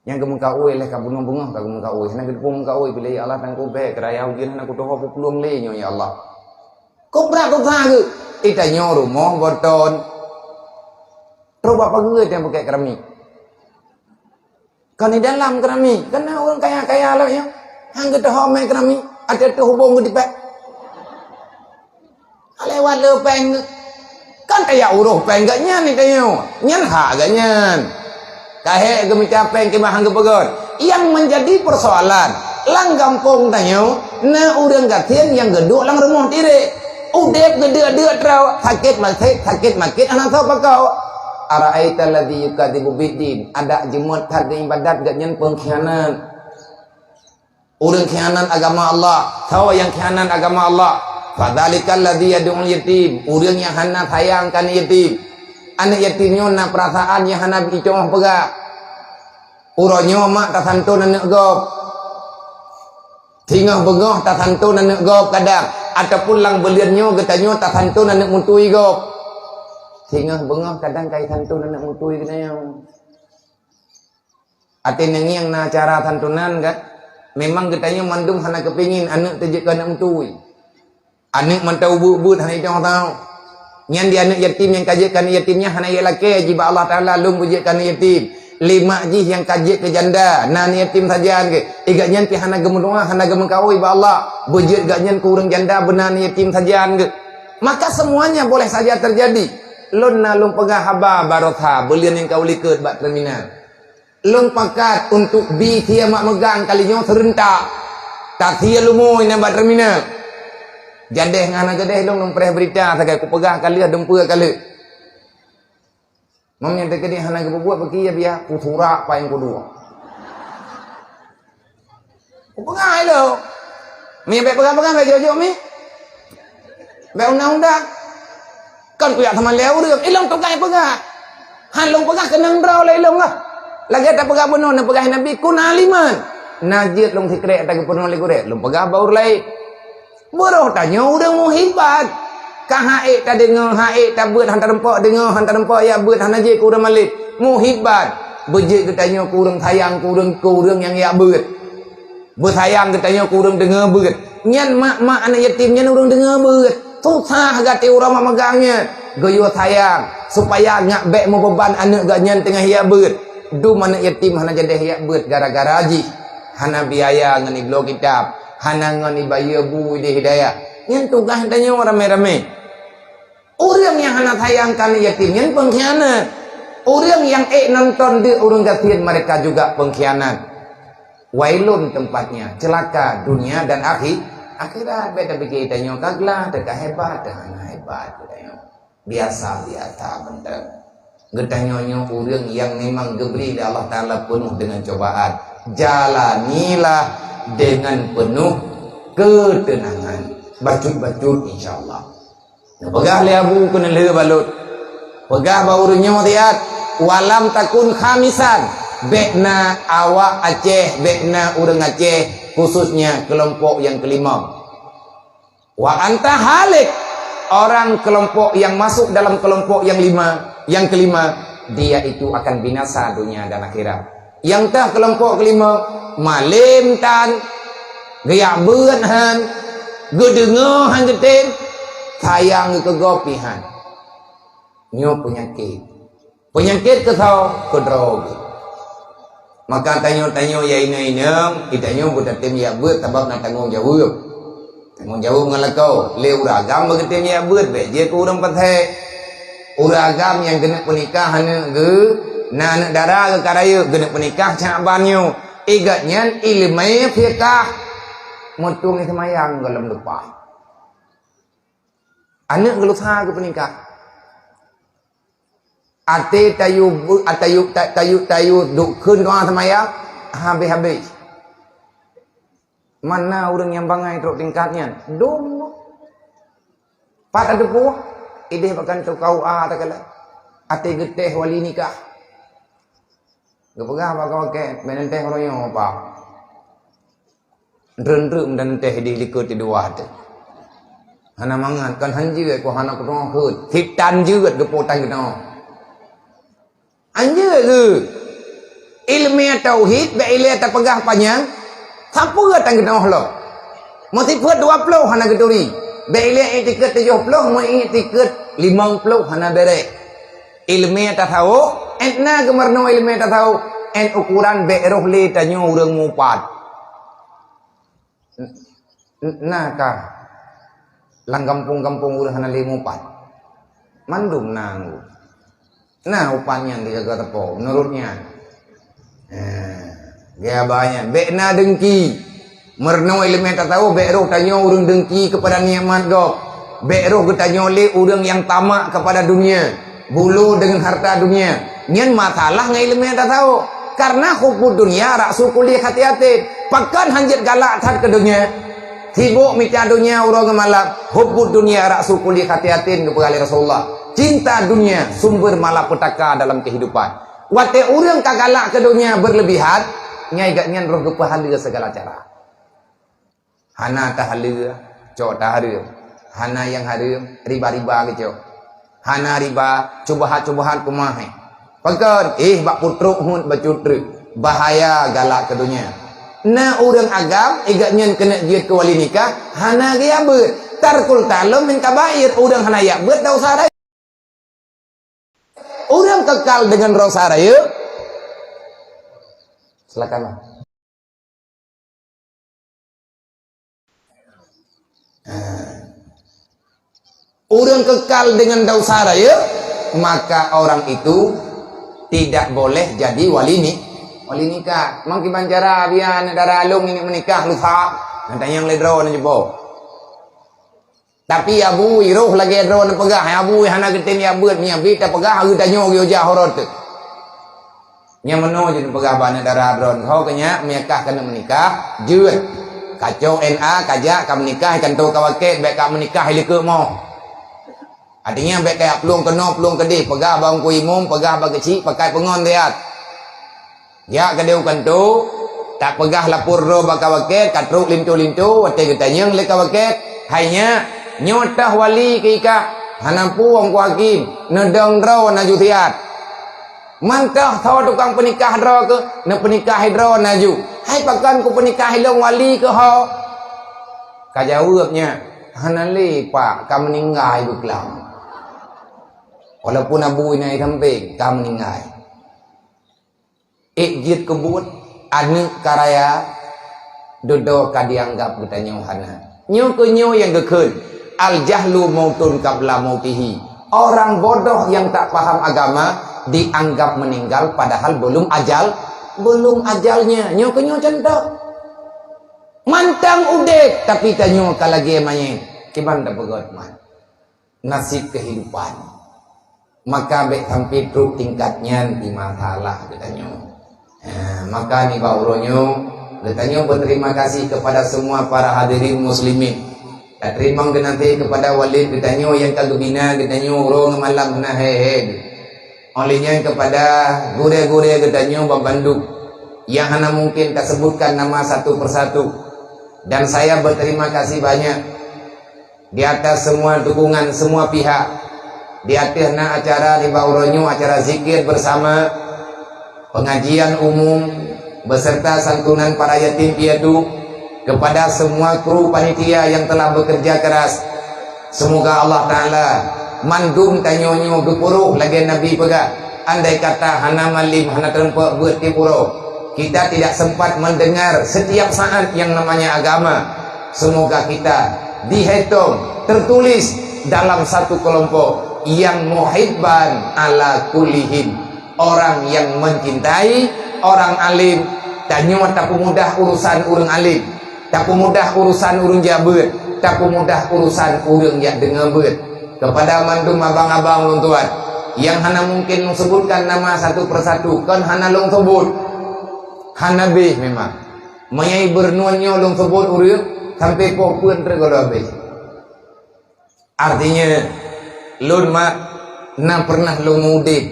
Nyang geumeukaôi lé ka bunoe beungoh ka geumeukaôi. Hana geuteupeue meukaôi, pih lé ya Allah tangkobée, keuraya ujeuen hana kutoho peuplueng lé nyoe ya Allah. Kop brat kop sa geuh. Itanyoe rumoh boton. Trok bak pageue nyang bukét keramik. Kon di dalam keurami, kana ureuëng kaya-kaya lom nyoe. Han geutohom mé keurami, até teuh hubong geutipék. Lewat le péng, kan kaya uroh péng geuh nyan itanyoe. Nyan hak geuh nyan. Kahé geumita péng keumah han geupeugöt. Nyang menjadi persoalan, lam gampông tanyoe, na ureuëng gasien nyang geuduek lam rumoh tirek. Udeb geudeuk-deuk droe, sakét maséh, sakét makét hana soe pakau. Ara'aital ladzi yukadzibu biddin, adak jeuet that geuibadat gobnyan peungkhianat. Ureuëng khianat agama Allah, soe nyang khianat agama Allah. Fadzalikal ladzi yad'ul yatim, ureuëng nyang hana sayang keu aneuëk yatim. Aneuëk yatim nyoe na peurasaan nyang hana jicoh peugah. Uroe nyoe mak tasanton aneuëk gob. Singoh beungoh tasanton aneuëk gob kadang, ataupun lam buleuen nyoe geutanyoe tasanton aneuëk mutui gob. Singoh beungoh kadang ka jisanton aneuëk mutui geutanyoe. Até neungieng na acara santonan kan, memang geutanyoe mandum hana keupingin aneuëk teujeuet keu aneuëk mutui. Aneuëk mantong ubeut-ubeut hana jitong tau. Nyan di aneuëk yatim nyang ka jeuet keu aneuëk yatim nyan hana jilakée jibak Allah Taala lôn beujeuet keu aneuëk yatim. Lé mak jih nyang ka jeuet keu janda, na aneuëk yatim sajan geuh. Gobnyan pih hana geumeudoá, hana geumeukaôi bak Allah. Beujeuet gobnyan keu ureuëng janda beuna aneuëk yatim sajan geuh. Maka semuanya boleh saja terjadi. Lôn na lôn peugah haba barosa buleuen nyang ka u likot bak terminal. Lôn pakat untuk bi sie mak meugang kali nyoe seureuntak. Tasie leumo inan bak terminal. Jadeh ngon hana jadeh lôn, lôn preh beurita sagai kupeugah ka lheueh, dumpeue ka lheueh. Meunyoe teukeudi hana geupeubuet beuki ya biya, kusurak paeng kuduek. Kupeugah ilôn. Mi bék peugah-peugah bék jok-jok mi. Bék undang-undang. Kon kujak teuma lé ureuëng. Ilôn tugaih peugah. Han lôn peugah keunong droe lé ilôn lah. Lagée tapeugah bunoe neupeugah Nabi, "Kun aliman." Na jeuet lôn sikrek ata geupeureunoe lé gurée. Lôn peugah bak ureuëng laén. Beurôh tanyoe ureuëng muhibat. Ka han ék tadeungoe, han ék tabeuet, han tareumpok deungoe, han tareumpok jak beuet, hana jeuet keu ureuëng maleb. Muhibat. Beujeuet geutanyoe keu ureuëng sayang, keu ureuëng, keu ureuëng nyang jak beuet. Beusayang geutanyoe keu ureuëng deungoe beuet. Nyan mak-mak aneuëk yatim nyan ureuëng deungoe beuet. Susah gaki ureuëng mak meugang nyan. Geuyue sayang, supaya nyak bék meubeuban aneuëk geuh nyan teungoh jak beuet. Dum aneuëk yatim hana jadeh jak beuet gara-gara jih. Hana biaya ngon ibloe kitab, hana ngon ibayeue bu ideh hidayah. Nyan tugaih tanyoe ramé-ramé. Ureuëng nyang hana sayang keu aneuëk yatim nyan peungkhianat. Ureuëng nyang ék nonton deuk ureuëng gasien, mereka juga peungkhianat. Wailun tempatnya, celaka dunia dan akhi-, akhirat. Bék tapike tanyoe ka glah, teuka hebat, teuka hana hebat geutanyoe. Biasa-biasa mantong. Geutanyoe nyoe ureuëng nyang memang geubri lé Allah Taala peunoh deungon cobaan. Jalanilah dengan penuh ketenangan. Bacut-bacut, insya Allah. Neupeugah lé Abu keuneulheueh balot. Peugah bak ureuëng nyoe siat, "Walam takun khamisan." Bék na awak Aceh, bék na ureuëng Aceh, khususnya kelompok nyang keulimong. Wa anta halik. Orang kelompok yang masuk dalam kelompok yang lima, yang kelima, dia itu akan binasa dunia dan akhirat. Nyang teuh kelompok kelima, malém tan, geujak beuet han, geudeungoe han geutem, sayang geukeugop pih han. Nyoe peunyakét. Peunyakét keu soe? Keu droe geuh. Maka tanyoe-tanyoe nyang inong-inong, geutanyoe beutatem jak beuet sabab na tanggong jaweueb. Tanggong jaweueb ngon lakoe. Lé ureueng agam beugeutem jak beuet, bèk jeuet keu ureueng pasék. Ureueng agam nyang keuneuk peunikah aneuk geuh, na aneuk dara geuh ka rayeuk, keuneuk peunikah Syakban nyoe. Igat nyan ileumèe fiqah. Meutueng seumayang goh lom leupah. Aneuk geulusa geupeunikah. Até tayue beu-, tayue, ta-, tayue, tayue duek kheun doa seumayang, habéh-habéh. Mana ureueng nyang bangai trok tingkat nyan? Dum. Pat ateupeue? Idéh bak kantô K U A takalon. Até geutéh wali nikah. Geupeugah bak kawan kèe, "Bèk neutéh uroe nyoe, Pak." Ndreuk-ndreuk meudan teh di likot di dua teuh. Hana mangat, kon han jeuet, kon hana keunoe kheun. Sitan jeuet geupo tan keunoe. Han jeuet geuh. Ileumèe tauhid, bèk ilèe tapeugah panyang, sapeue tan keunoe lom. Meusifeuet dua ploh hana geuturi. Bèk ilèe iktikeuet tujoh ploh, meu iktikeuet limong ploh hana bèrèh. Ileumèe tasawuf, ét na geumeurunoe ileumèe tasawuf, ét ukuran bèk roh lé tanyoe ureueng mupat. N-, n-, na kah lam gampông-gampông ureueng hana lé mupat? Mandum na ngon. Na upat nyan di gaga teupeu, meunurot nyan. Eh, gaya ba nyan. Bèk na dengki. Meurunoe ileumèe tasawuf, bèk roh tanyoe ureueng dengki keupada nikmat gob. Bèk roh geutanyoe lé ureueng nyang tamak keupada dunia, bulo deungon harta dunia. Nyan masalah ngon ileumèe tasawuf. Karena hubbud dunya ra'su kulli khati'atin. Pakon han jeuet galak that keu dunia? Sibok mita dunia uroe ngon malam. Hubbud dunya ra'su kulli khati'atin, geupeugah lé Rasulullah. Cinta dunia sumber malapetaka dalam kehidupan. Watèe ureueng ka galak keu dunia berlebihan, nyan gobnyan roh geupeuhaleue segala cara. Hana tahaleue, cok tahareuem. Hana nyang hareuem, riba-riba geucok. Hana riba, cubahat-cubahat keumah. Pakon, eh, bak putrok hut bacut treuk. Bahaya galak keu dunia. Na ureueng agam, gobnyan keuneuk jeuet keu wali nikah, hana geujak beuet. Tarkul ta'allum min kabair, ureueng hana jak beuet desya rayeuk. Ureueng kekal deungon desya rayeuk. Silakan, Bang. Ureueng kekal deungon desya rayeuk, maka orang itu tidak boleh jadi wali ni-, wali nikah. Mang kiban cara biar aneuk dara lôn ni meunikah lusa, nyang tanyong lé droeneuh jeuet. Tapi Abu roh lagèe droeneuh peugah, Abu hana geutem jak beuet, meunyo bit tapeugah geutanyoe geujak horot teuh. Nyang meunoe jeuet peugah bak aneuk dara droeneuh, ho keu nyak meunyo kah keuneuk meunikah, jeuet. Kacok N A, kajak, ka meunikah, kantô ka wakét, bèk ka meunikah ilikeue moh. Artinya bèk kajak plueng keunoe, plueng keudeh, peugah bak Teungku Imum, peugah bak keuchik, pakai peungon siat. Jak keudeh u kantô, tapeugah lapor droe bak ka wakét, ka trok linto-linto, watèe geutanyong lé ka wakét, "Hai nyak, nyoe teuh wali keu ikah, hana peue Teungku Hakim, neudong droe laju siat." "Man teuh soe tukang peunikah droe keuh?" "Neupeunikah droe laju." "Hai pakon kupeunikahi lôn wali keuh ho?" Ka jaweueb nyan, "Hana lé, Pak, ka meuninggai beuklam." Walaupun abu inan di sampéng, ka meuninggai. Ék jeuet keu buet, aneuk ka raya, dudoe ka dianggap geutanyoe hana. Nyoe keuh nyoe nyang geukheun, "Al-jahlu mautun qabla mautihi." Orang bodoh yang tak paham agama dianggap meninggal padahal belum ajal, belum ajalnya. Nyoe keuh nyoe contoh. Mantong udeb, tapi tanyoe ka lagèe manyét. Kiban tapeugöt man. Nasib kehidupan. Maka bèk sampai trok tingkat nyan di masalah geutanyoe. Ha, maka nibak uroe nyoe, geutanyoe berterima kasih kepada semua para hadirin muslimin. Tateurimong geunaséh kepada walid geutanyoe nyang ka geubina geutanyoe uroe ngon malam hana he-he. Oleh nyan kepada gurèe-gurèe geutanyoe bandum nyang hana mungkin tasebutkan nama satu persatu. Dan saya berterima kasih banyak Di atas semua dukungan semua pihak, di ateueh na acara nibak uroe nyoe, acara zikir bersama, pengajian umum, beserta santunan para yatim piatu, kepada semua kru panitia yang telah bekerja keras, semoga Allah Ta'ala mandum tanyoe nyoe geupuroh lagée Nabi peugah, andai kata hana malem, hana teurumpok beuet tiep uroe, kita tidak sempat mendengar setiap saat yang namanya agama. Semoga kita dihetong tertulis dalam satu kelompok yang muhibban ala kullihim, orang yang mencintai orang alim. Tanyoe tapeumudah urusan ureuëng alim, tapeumudah urusan ureuëng jak beuet, tapeumudah urusan ureuëng jak deungoe beuet. Kepada mandum abang-abang ulôn tuan, nyang hana mungkin lôn sebutkan nama satu persatu, kon hana lôn sebut, hana beh memang. Meunyoe beureunuan nyoe lôn sebut ureuëng, sampai poh peuet treuk gohlom habéh. Artinya, lôn mak na pernah lôn udeb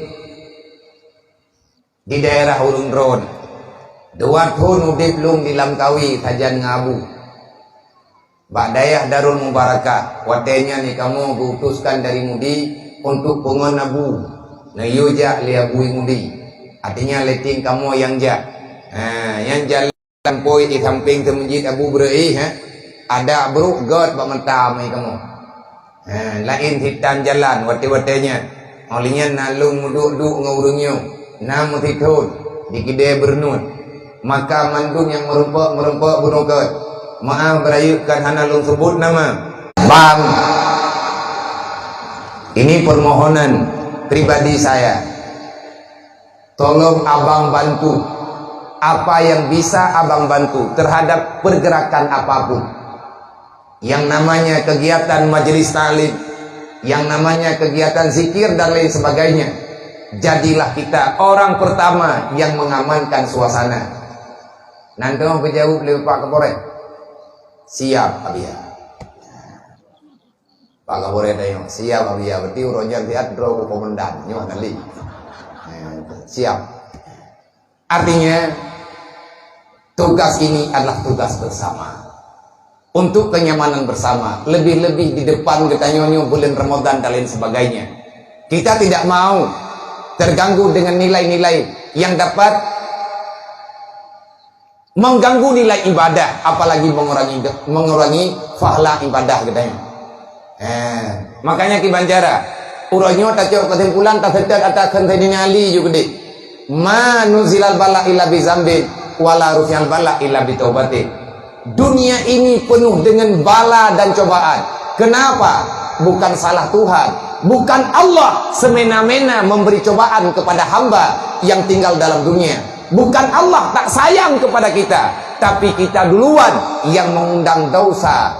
di daerah ureuëng droen. Dua thon udeb lôn di Lamkawe sajan ngon Abu. Bak dayah Darul Mubarakah, watée nyan kamoe geuutuskan dari Mudi untuk peungon Abu. Neuyue jak lé Abu i Mudi. Artinya, leting kamoe nyang jak. Ha, nyang jalan pôi di sampéng teumeujid Abu Breueh, ha. Ada brok gét bak mata meukamoe. Ha, laén sitan jalan watée-watée nyan. Óh lheueh nyan na lôn meuduek-duek ngon ureuëng nyoe, na meusithon di keudée beureunuan. Maka mandum nyang meurumpok-meurumpok bunoe gét. Meuáh beurayeuk kan hana lôn sebut nama. Bang, ini permohonan pribadi saya. Tolong abang bantu apa yang bisa abang bantu terhadap pergerakan apapun. Yang namanya kegiatan majelis taklim, yang namanya kegiatan zikir dan lain sebagainya, jadilah kita orang pertama yang mengamankan suasana. Nanti mau kejawab lewat Pak Kapolres. Siap, Abia. Pak Kapolres tanyong, siap, Abia. Berarti uroe nyan siat droe ku komandan. Nyoe kali. Eh, siap. Artinya, tugas ini adalah tugas bersama. Untuk kenyamanan bersama, lebih-lebih di depan geutanyoe nyoe bulan Ramadan dan lain sebagainya. Kita tidak mau terganggu dengan nilai-nilai yang dapat mengganggu nilai ibadah, apalagi mengurangi, mengurangi pahala ibadah geutanyoe. Eh, makanya kiban cara, uroe nyoe tacok kesimpulan, taseutôt atas kheun Saidina Ali ju keudeh. "Ma nuzilal bala illa bi zambin, wala rufi'al bala illa bi taubatin." Dunia ini penuh dengan bala dan cobaan. Kenapa? Bukan salah Tuhan. Bukan Allah semena-mena memberi cobaan kepada hamba yang tinggal dalam dunia. Bukan Allah tak sayang kepada kita, tapi kita duluan yang mengundang dosa.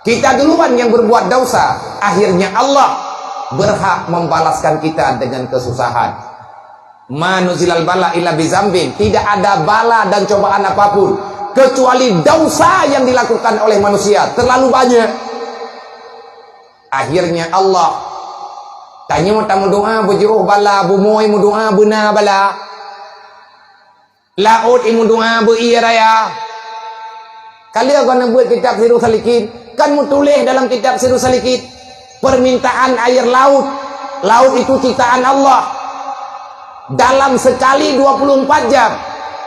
Kita duluan yang berbuat dosa, akhirnya Allah berhak membalaskan kita dengan kesusahan. "Ma nuzilal bala illa bi zambin." Tidak ada bala dan cobaan apapun kecuali dosa yang dilakukan oleh manusia terlalu banyak. Akhirnya Allah, tanyoe tameudoa beujiôh bala, bumoe meudoa beuna bala. Laôt imeudoa beu-ie raya. Ka lheueh goe neubeuet kitab Sirus Salikin, kan meutuléh dalam kitab Sirus Salikin, permintaan air laut. Laut itu ciptaan Allah. Dalam sekali dua puluh empat jam,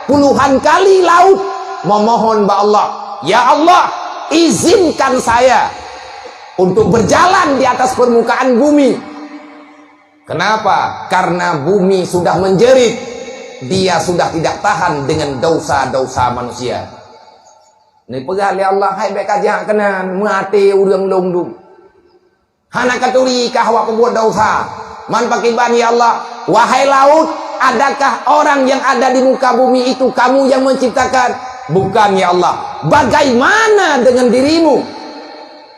puluhan kali laut memohon bak Allah, "Ya Allah, izinkan saya untuk berjalan di atas permukaan bumi." Kenapa? Karena bumi sudah menjerit. Dia sudah tidak tahan dengan dosa-dosa manusia. Neupeugah lé Allah, "Hai bék kajak keunan, meuaté ureuëng lôn dum. Hana katuri kah awak peubuet dosa." Man pakriban, "Ya Allah, wahai laut, adakah orang yang ada di muka bumi itu kamu yang menciptakan?" "Bukan, ya Allah." "Bagaimana dengan dirimu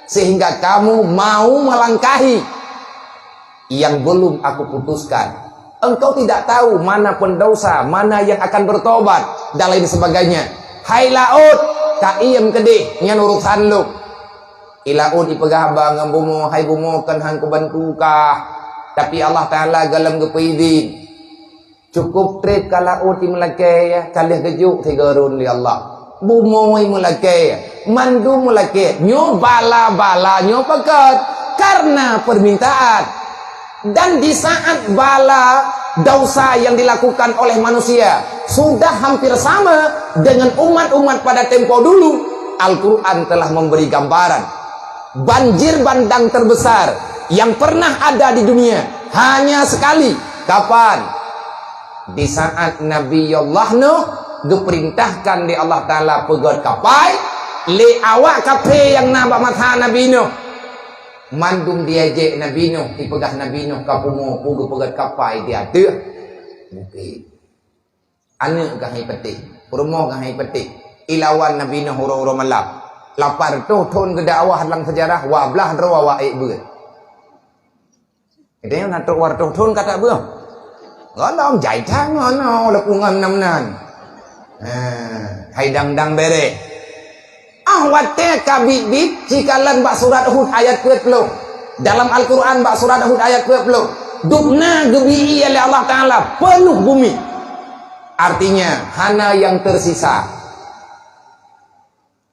sehingga kamu mau melangkahi yang belum aku putuskan? Engkau tidak tahu mana pendosa, mana yang akan bertobat, dan lain sebagainya. Hai laut, ka iem keudeh, nyan urusan lôn." I laôt ipeugah haba ngon bumoe, "Hai bumoe, kon han kubantu kah, tapi Allah Taala gohlom geupeuidin." Cukup treb ka laôt imeulakée, ka lheueh geujok sigoe rhon lé Allah. Bumoe imeulakée, Mandum meulakée, nyoe bala-bala nyoe peugét karena permintaan. Dan di saat bala dosa yang dilakukan oleh manusia sudah hampir sama dengan umat-umat pada tempo dulu, Al-Quran telah memberi gambaran. Banjir bandang terbesar yang pernah ada di dunia hanya sekali. Kapan? Di saat Nabi Allah Nuh geupeurintahkan lé Allah Taala peugét kapai, lé awak kaphé nyang na bak masa Nabi Nuh. Mandum diajak Nabi Nuh, dipeugah Nabi Nuh ka pungo, peue geupeugét kapai di ateueh bukét. Aneuk geuhai peuteh, peurumoh geuhai peuteh. Ilawan Nabi Nuh uroe-uroe malam. Lapan reutôh thon geudakwah lam seujarah, dua blaih droe awak ék beuet. Geutanyoe na trok dua reutôh thon ka tabeuet. Gohlom jai that ngon nyoe leupeungon nam nan. Ha, hai dang-dang bereh. Ah watée ka biet-biet, sikalon bak surat Hud ayat peuet ploh. Dalam Al-Quran bak surat Hud ayat peuet ploh. Dubna geubi ié lé Allah Taala peunôh bumi. Artinya, hana nyang tersisa.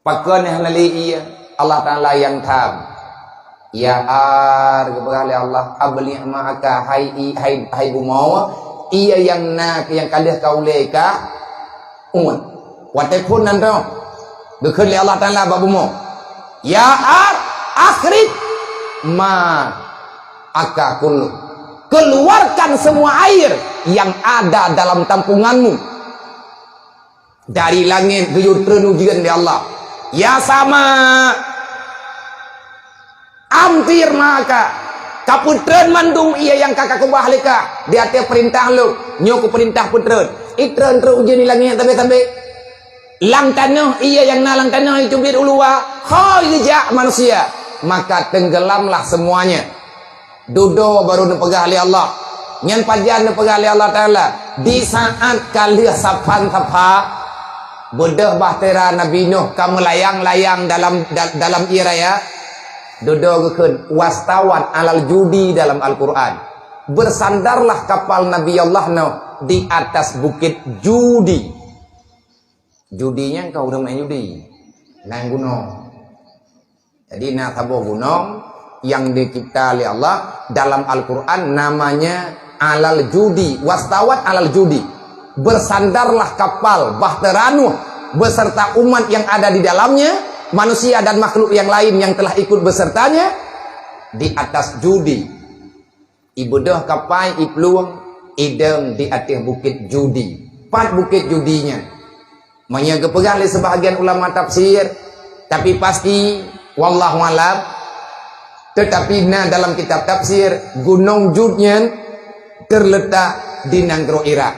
Pakon hana lé ié? Allah Taala nyang tham. Ya ar, geupeugah lé Allah, abli' ma'aka, hai i-, hai, hai bumoe, ié nyang na, nyang ka lheueh ka ulée ka uet. Watée phon nan droe, geukheun lé Allah Taala bak bumoe, "Ya ar, akhrij ma'aka kullu." Keluarkan semua air yang ada dalam tampunganmu. Dari langét geuyue treun ujeuen lé Allah. Ya sama, amtir ma'aka, kapeutreun mandum ié nyang ka kakeubah lé kah di ateueh peurintah Lôn. Nyoe kupeurintah peutreun. Itreun treuk ujeuen di langét sabe-sabe. Lam tanoh, ié nyang na lam tanoh iteubiet u luwa, ho geujak manusia, maka tenggelamlah semuanya. Dudoe barô neupeugah lé Allah. Nyan pajan neupeugah lé Allah Taala. Di saat ka lheueh sapan sapa, beudôh bahtera Nabi Nuh ka meulayang-layang dalam, da-, dalam ié raya, dudoe geukheun, "Wastawat alal judi" dalam Al-Quran. Bersandarlah kapal Nabi Allah Nuh di atas bukit Judi. Judi nyan ka ureuëng main judi. Nan gunong. Jadi, na saboh gunong nyang dicipta lé Allah dalam Al-Quran namanya Alal Judi, wastawat alal judi. Bersandarlah kapal Bahtera Nuh beserta umat yang ada di dalamnya, manusia dan makhluk yang lain yang telah ikut besertanya di atas judi. Ibeudôh kapai, iplueng, idong di ateueh bukét Judi. Pat bukét Judi nyan? Meunyoe geupeugah lé seubahagian ulama tafsir, tapi pasti, wallahu alam, teutapi na dalam kitab tafsir, gunong Jud nyan terletak di nanggroe Irak.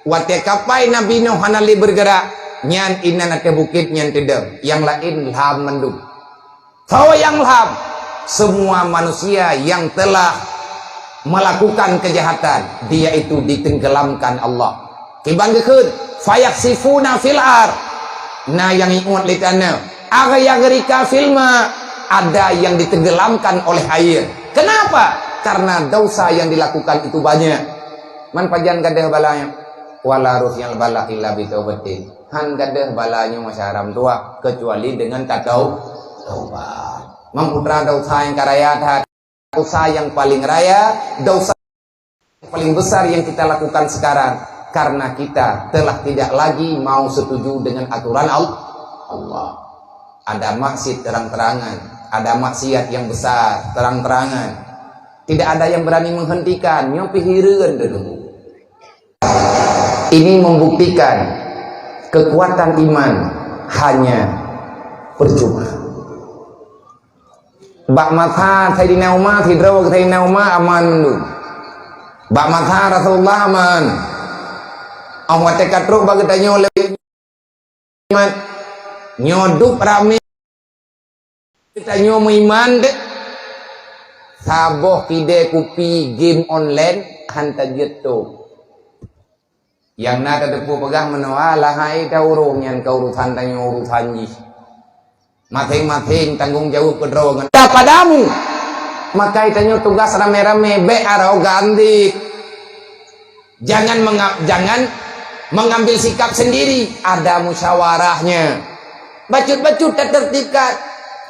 Watée kapai Nabi Nuh hana lé beurgeurak, nyan inan ateueh bukét nyan teudong, nyang laén lham mandum. Soe nyang lham? Semua manusia yang telah melakukan kejahatan, dia itu ditenggelamkan Allah. Kiban geukheun, "Fayakhsifuna fil ar." Na nyang iuet lé tanoh, "Aw yaghrika fil ma." Ada yang ditenggelamkan oleh air. Kenapa? Karena dosa yang dilakukan itu banyak. Man pajan gadôh bala nyoe? Wala rusnyal bala illa bitaubatin. Han gadôh bala nyoe masa haram tuah, kecuali dengan tatau-, taubat. Memputra dosa yang karaya that, dosa yang paling raya, dosa yang paling besar yang kita lakukan sekarang, karena kita telah tidak lagi mau setuju dengan aturan Al-, Allah. Ada maksiat terang-terangan, ada maksiat yang besar terang-terangan. Tidak ada yang berani menghentikan, nyoe pih hireuen dulu. Ini membuktikan kekuatan iman hanya percuma. Bak masa Saidina Umar, sidroe Saidina Umar aman mandum. Bak masa Rasulullah aman. Óh watée ka trok bak geutanyoe lé Nyoe dup ramé tanyoe meuiman deh. Saboh kidée kupi game online han tajeuet tôb. Nyang na tateupeue peugah meunoe, alah hai ta ureuëng nyan ka urusan tanyoe urusan jih. Maséng-maséng tanggong jaweueb keudroe ngon padamu. Maka tanyoe tugas ramé-ramé bék arogan deh. Jangan menga-, jangan mengambil sikap sendiri, ada musyawarahnya. Bacut-bacut tatertibkan.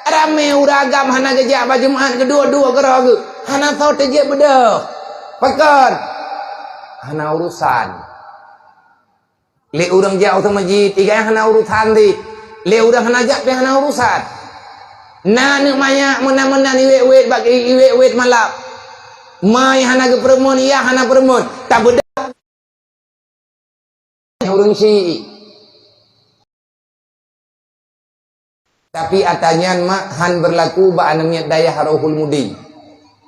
Ramé ureueng agam hana geujak bak Jumat, keudua-dua keudroe geuh. Hana soe teujeuet beudôh. Pakon? Hana urusan. Lé ureueng jak u masjid, igai hana urusan dit. Lé ureueng hana jak pih hana urusan. Na aneuk manyak meunan-meunan iwet-wet bak iwet-wet malam. Mai hana geupeureumeun, yah hana peureumeun. Tabeudôh ureueng syiek. Tapi ata nyan mak han beurlaku bak aneuk miet dayah Rohul Mudi.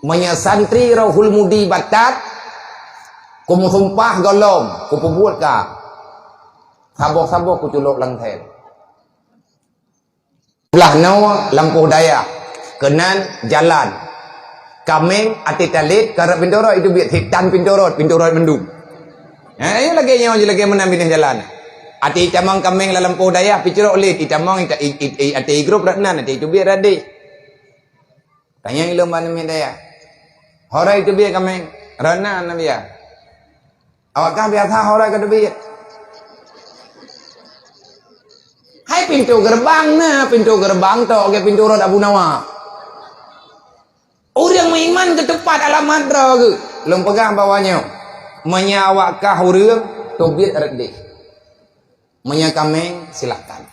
Meunyoe santri Rohul Mudi batat, kumusumpah gohlom, kupeubuet ka. Saboh-saboh kuculok lam sel. Blah noe lampôh dayah, keunan jalan. Kaméng até talét, karab pintoe rot itu biet setan pintoe rot, pintoe rot mandum. Ha, ayo lagèe nyoe je lagèe meunan binéh jalan. Até itamong kaméng lam lampôh dayah, picrok lét, itamong ita-, i-, i-, i-, até igrôp rot nan, até itu biet rot deh. Tanyong ilôn bak aneuk miet dayah. Ho rot itu biet kaméng, rot nan, Nabi ya. Awak kah biasa ho rot ka teubiet. Hai pintoe geureubang na, pintoe geureubang tok, oke pintoe rot Abu Nawas. Ureueng meuiman keu teupat alamat droe geuh. Lôn peugah bahwa nyoe, meunyoe awak kah ureueng, teubiet rot deh. Meunyoe kaméng, silahkan.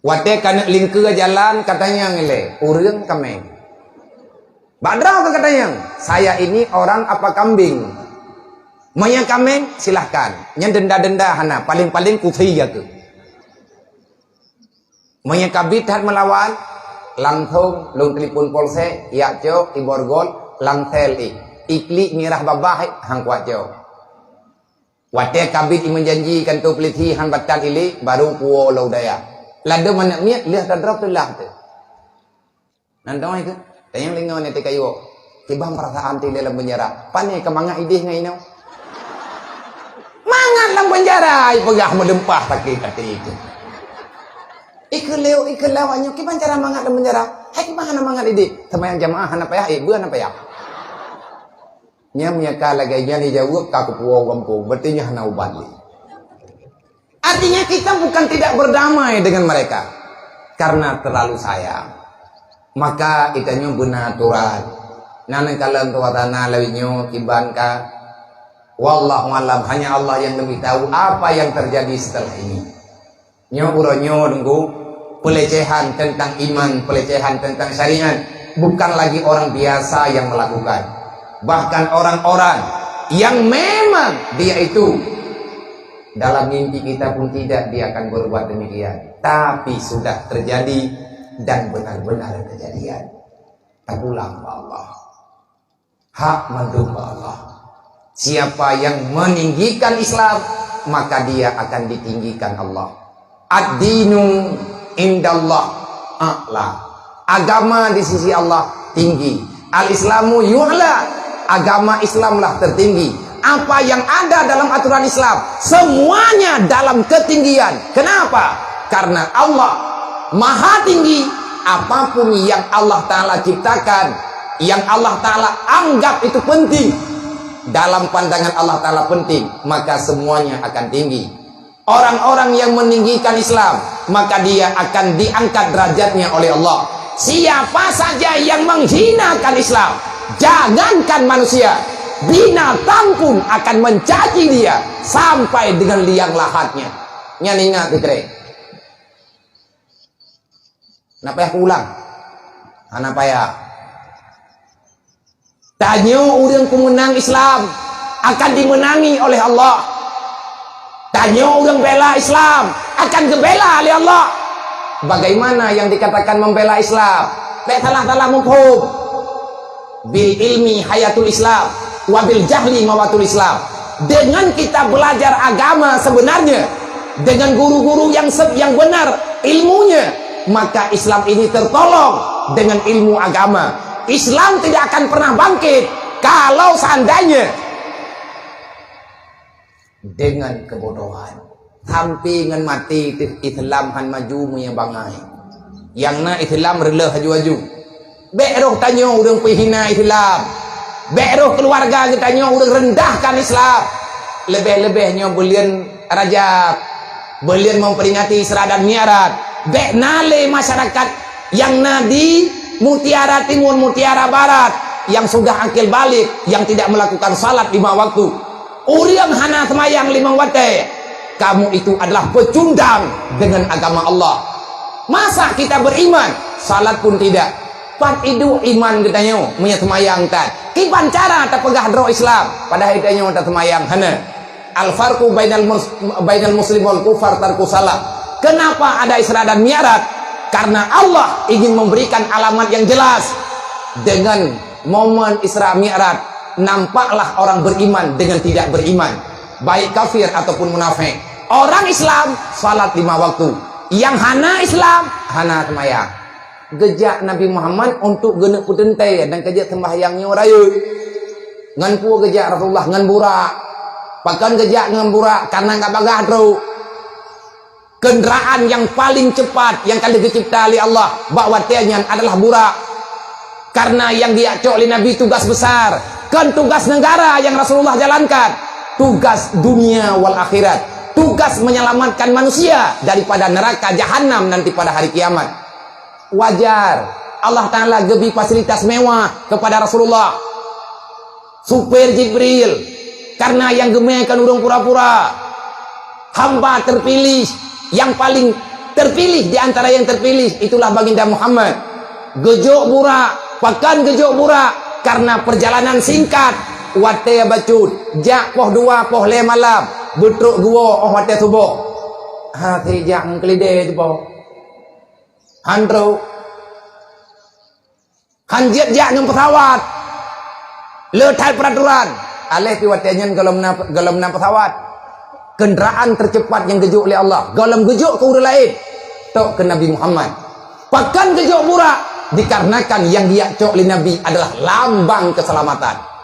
Watèe ka neuk lingkeue jalan, ka tanyong ilèe, ureueng kaméng. Bak droe ka tanyong, "Saya ini orang apa kambing?" Meunyoe kaméng, silahkan. Nyan denda-denda hana, paléng-paléng kusi ya keuh. Meunyoe kabit that meulawan, langsong lôn telepon polsek, yak cok, iborgol, lam sel i. Iklik mirah babah, han kuat cok. Watèe kabit imeujanji kantô polisi han batat ilèe, baru kuwoe lom u dayah. Ladôm aneuk miet lheueh tadrop teulah teuh. Nan dong itu, tanyong lingon nyan teuka iwoe. Kiban peurasaan tilèe lam peunjara. Pane ka mangat idéh ngon inoe. Mangat lam peunjara, ipeugah meuleumpah sakét até itu. Ikeu leuh, ikeu lawak nyoe, kiban cara mangat lam peunjara. Hai kiban hana mangat idéh. Seumayang jamaah hana payah, eh, beuh hana payah. Nyan meunyoe ka lagèe nyan jijaweueb ka kupuwoe u gampông, berarti nyan hana ubat lé. Artinya kita bukan tidak berdamai dengan mereka karena terlalu sayang. Maka geutanyoe beuna aturan. Nan kalon tuha tana lawét nyoe kiban ka. Wallahu alam, hanya Allah yang lebih tahu apa yang terjadi setelah ini. Nyoe uroe nyoe deungon pelecehan tentang iman, pelecehan tentang syariat, bukan lagi orang biasa yang melakukan. Bahkan orang-orang yang memang dia itu dalam mimpi kita pun tidak dia akan berbuat demikian. Tapi sudah terjadi dan benar-benar kejadian. Tapulang bak Allah. Hak mandum bak Allah. Siapa yang meninggikan Islam, maka dia akan ditinggikan Allah. Ad-dinu indallah a'la. Agama di sisi Allah tinggi. Al-Islamu yu'la. Agama Islamlah tertinggi. Apa yang ada dalam aturan Islam, semuanya dalam ketinggian. Kenapa? Karena Allah Maha Tinggi. Apapun yang Allah Ta'ala ciptakan, yang Allah Ta'ala anggap itu penting, dalam pandangan Allah Ta'ala penting, maka semuanya akan tinggi. Orang-orang yang meninggikan Islam, maka dia akan diangkat derajatnya oleh Allah. Siapa saja yang menghinakan Islam, jangankan manusia, binatang pun akan mencaci dia sampai dengan liang lahatnya. Nyan ingat, Fitri. Hana payah kuulang. Hana payah. Tanyoe ureuëng peumeunang Islam akan dimeunangi oleh Allah. Tanyoe ureuëng bela Islam akan geubela lé Allah. Bagaimana yang dikatakan membela Islam? Bék salah-salah meuphom. Bil ilmi hayatul Islam, wa bil jahli mawatul Islam. Dengan kita belajar agama sebenarnya, dengan guru-guru yang se-, yang benar ilmunya, maka Islam ini tertolong dengan ilmu agama. Islam tidak akan pernah bangkit kalau seandainya dengan kebodohan. Sampai ngon maté teuh Islam han maju meunyoe bangai. Nyang na Islam reuloh aju-aju. Bék roh tanyoe ureuëng peuhina Islam. Bék roh keuluwarga geutanyoe ureuëng rendahkan Islam. Leubeh-leubeh nyoe buleuen Rajab. Beulian memperingati Isra dan Mi'raj, bék na lé masyarakat nyang na di Mutiara Timur, Mutiara Barat, yang sudah akil baligh, yang tidak melakukan salat lima waktu. Ureuëng hana seumayang limong watée, kamu itu adalah pecundang dengan agama Allah. Masa kita beriman, salat pun tidak? Pat iduek iman geutanyoe meunyoe seumayang tan? Kiban cara tapeugah droe Islam, padahai tanyoe taseumayang hana? Al-farqu bainal mus-, bainal muslim wal kufar tarku salah. Kenapa ada Isra dan Mi'raj? Karena Allah ingin memberikan alamat yang jelas. Dengan momen Isra Mi'raj, nampaklah orang beriman dengan tidak beriman, baik kafir ataupun munafik. Orang Islam salat lima waktu, yang hana Islam hana seumayang. Geujak Nabi Muhammad untuk geuneuk peuteuntée dan keujeuet sembahyang nyoe rayeuk. Ngon peue geujak Rasulullah? Ngon burak. Pakon geujak ngon burak? Karena ngat bagah trok. Kendaraan yang paling cepat yang ka lheueh geucipta lé Allah bak watée nyan adalah burak. Karena yang geujak cok lé Nabi tugas besar, kon tugas negara yang Rasulullah jalankan, tugas dunia wal akhirat, tugas menyelamatkan manusia daripada neraka jahanam nanti pada hari kiamat. Wajar Allah Ta'ala geubri fasilitas mewah kepada Rasulullah. Supir Jibril, karena nyang geumé kon ureuëng pura-pura. Hamba terpilih, yang paling terpilih di antara yang terpilih, itulah Baginda Muhammad. Geujok burak, pakon geujok burak? Karena perjalanan singkat. Watée bacut, jak poh dua, poh lhée malam, beutrok geuwoe óh watée suboh. Ha, si jak ngon keulidée teupeu. Han trok. Han jeuet jak ngon pesawat. Le that peraturan. Aléh pi watée nyan gohlom na, gohlom na pesawat. Kendaraan tercepat nyang geujok lé Allah, gohlom geujok keu ureuëng laén. Tok keu Nabi Muhammad. Pakon geujok burak? Dikarenakan nyang geujak cok lé Nabi adalah lambang keselamatan.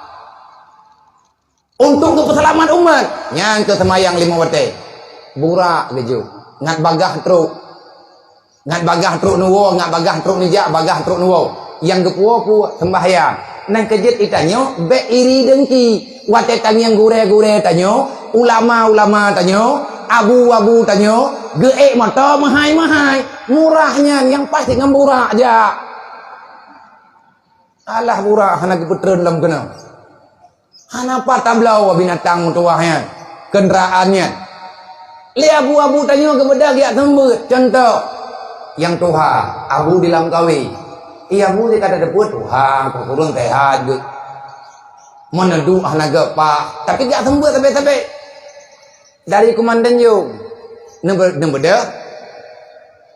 Untuk geupeuseulamat umat, nyan keuh seumayang limong watée. Burak geujok, ngat bagah trok. Ngat bagah trok neuwoe, ngat bagah trok neujak, bagah trok neuwoe. Nyang geupuwoe-puwoe seumbahyang. Nyan keuh jeuet itanyoe bék iri deungki. Watée tangieng gurée-gurée tanyoe, ulama-ulama tanyoe, abu-abu tanyoe, geuék moto meuhai-meuhai. Murah nyan, nyang paih ngon burak jak. Alah burak hana geupeutreun lom keunoe. Hana pat tabloe binatang meutuwah nyan, keundaraan nyan. Lé abu-abu tanyoe geubeudôh geujak seumeubeuet. Cuntoh, nyang tuha, abu di Langkawi. Iya abu di kata deupeuet tuha, keukureueng seuhat geuh. Meuneuduk hana geupak, tapi geujak seumeubeuet sabe-sabe. Dari Kumandan Yum, neubeudôh,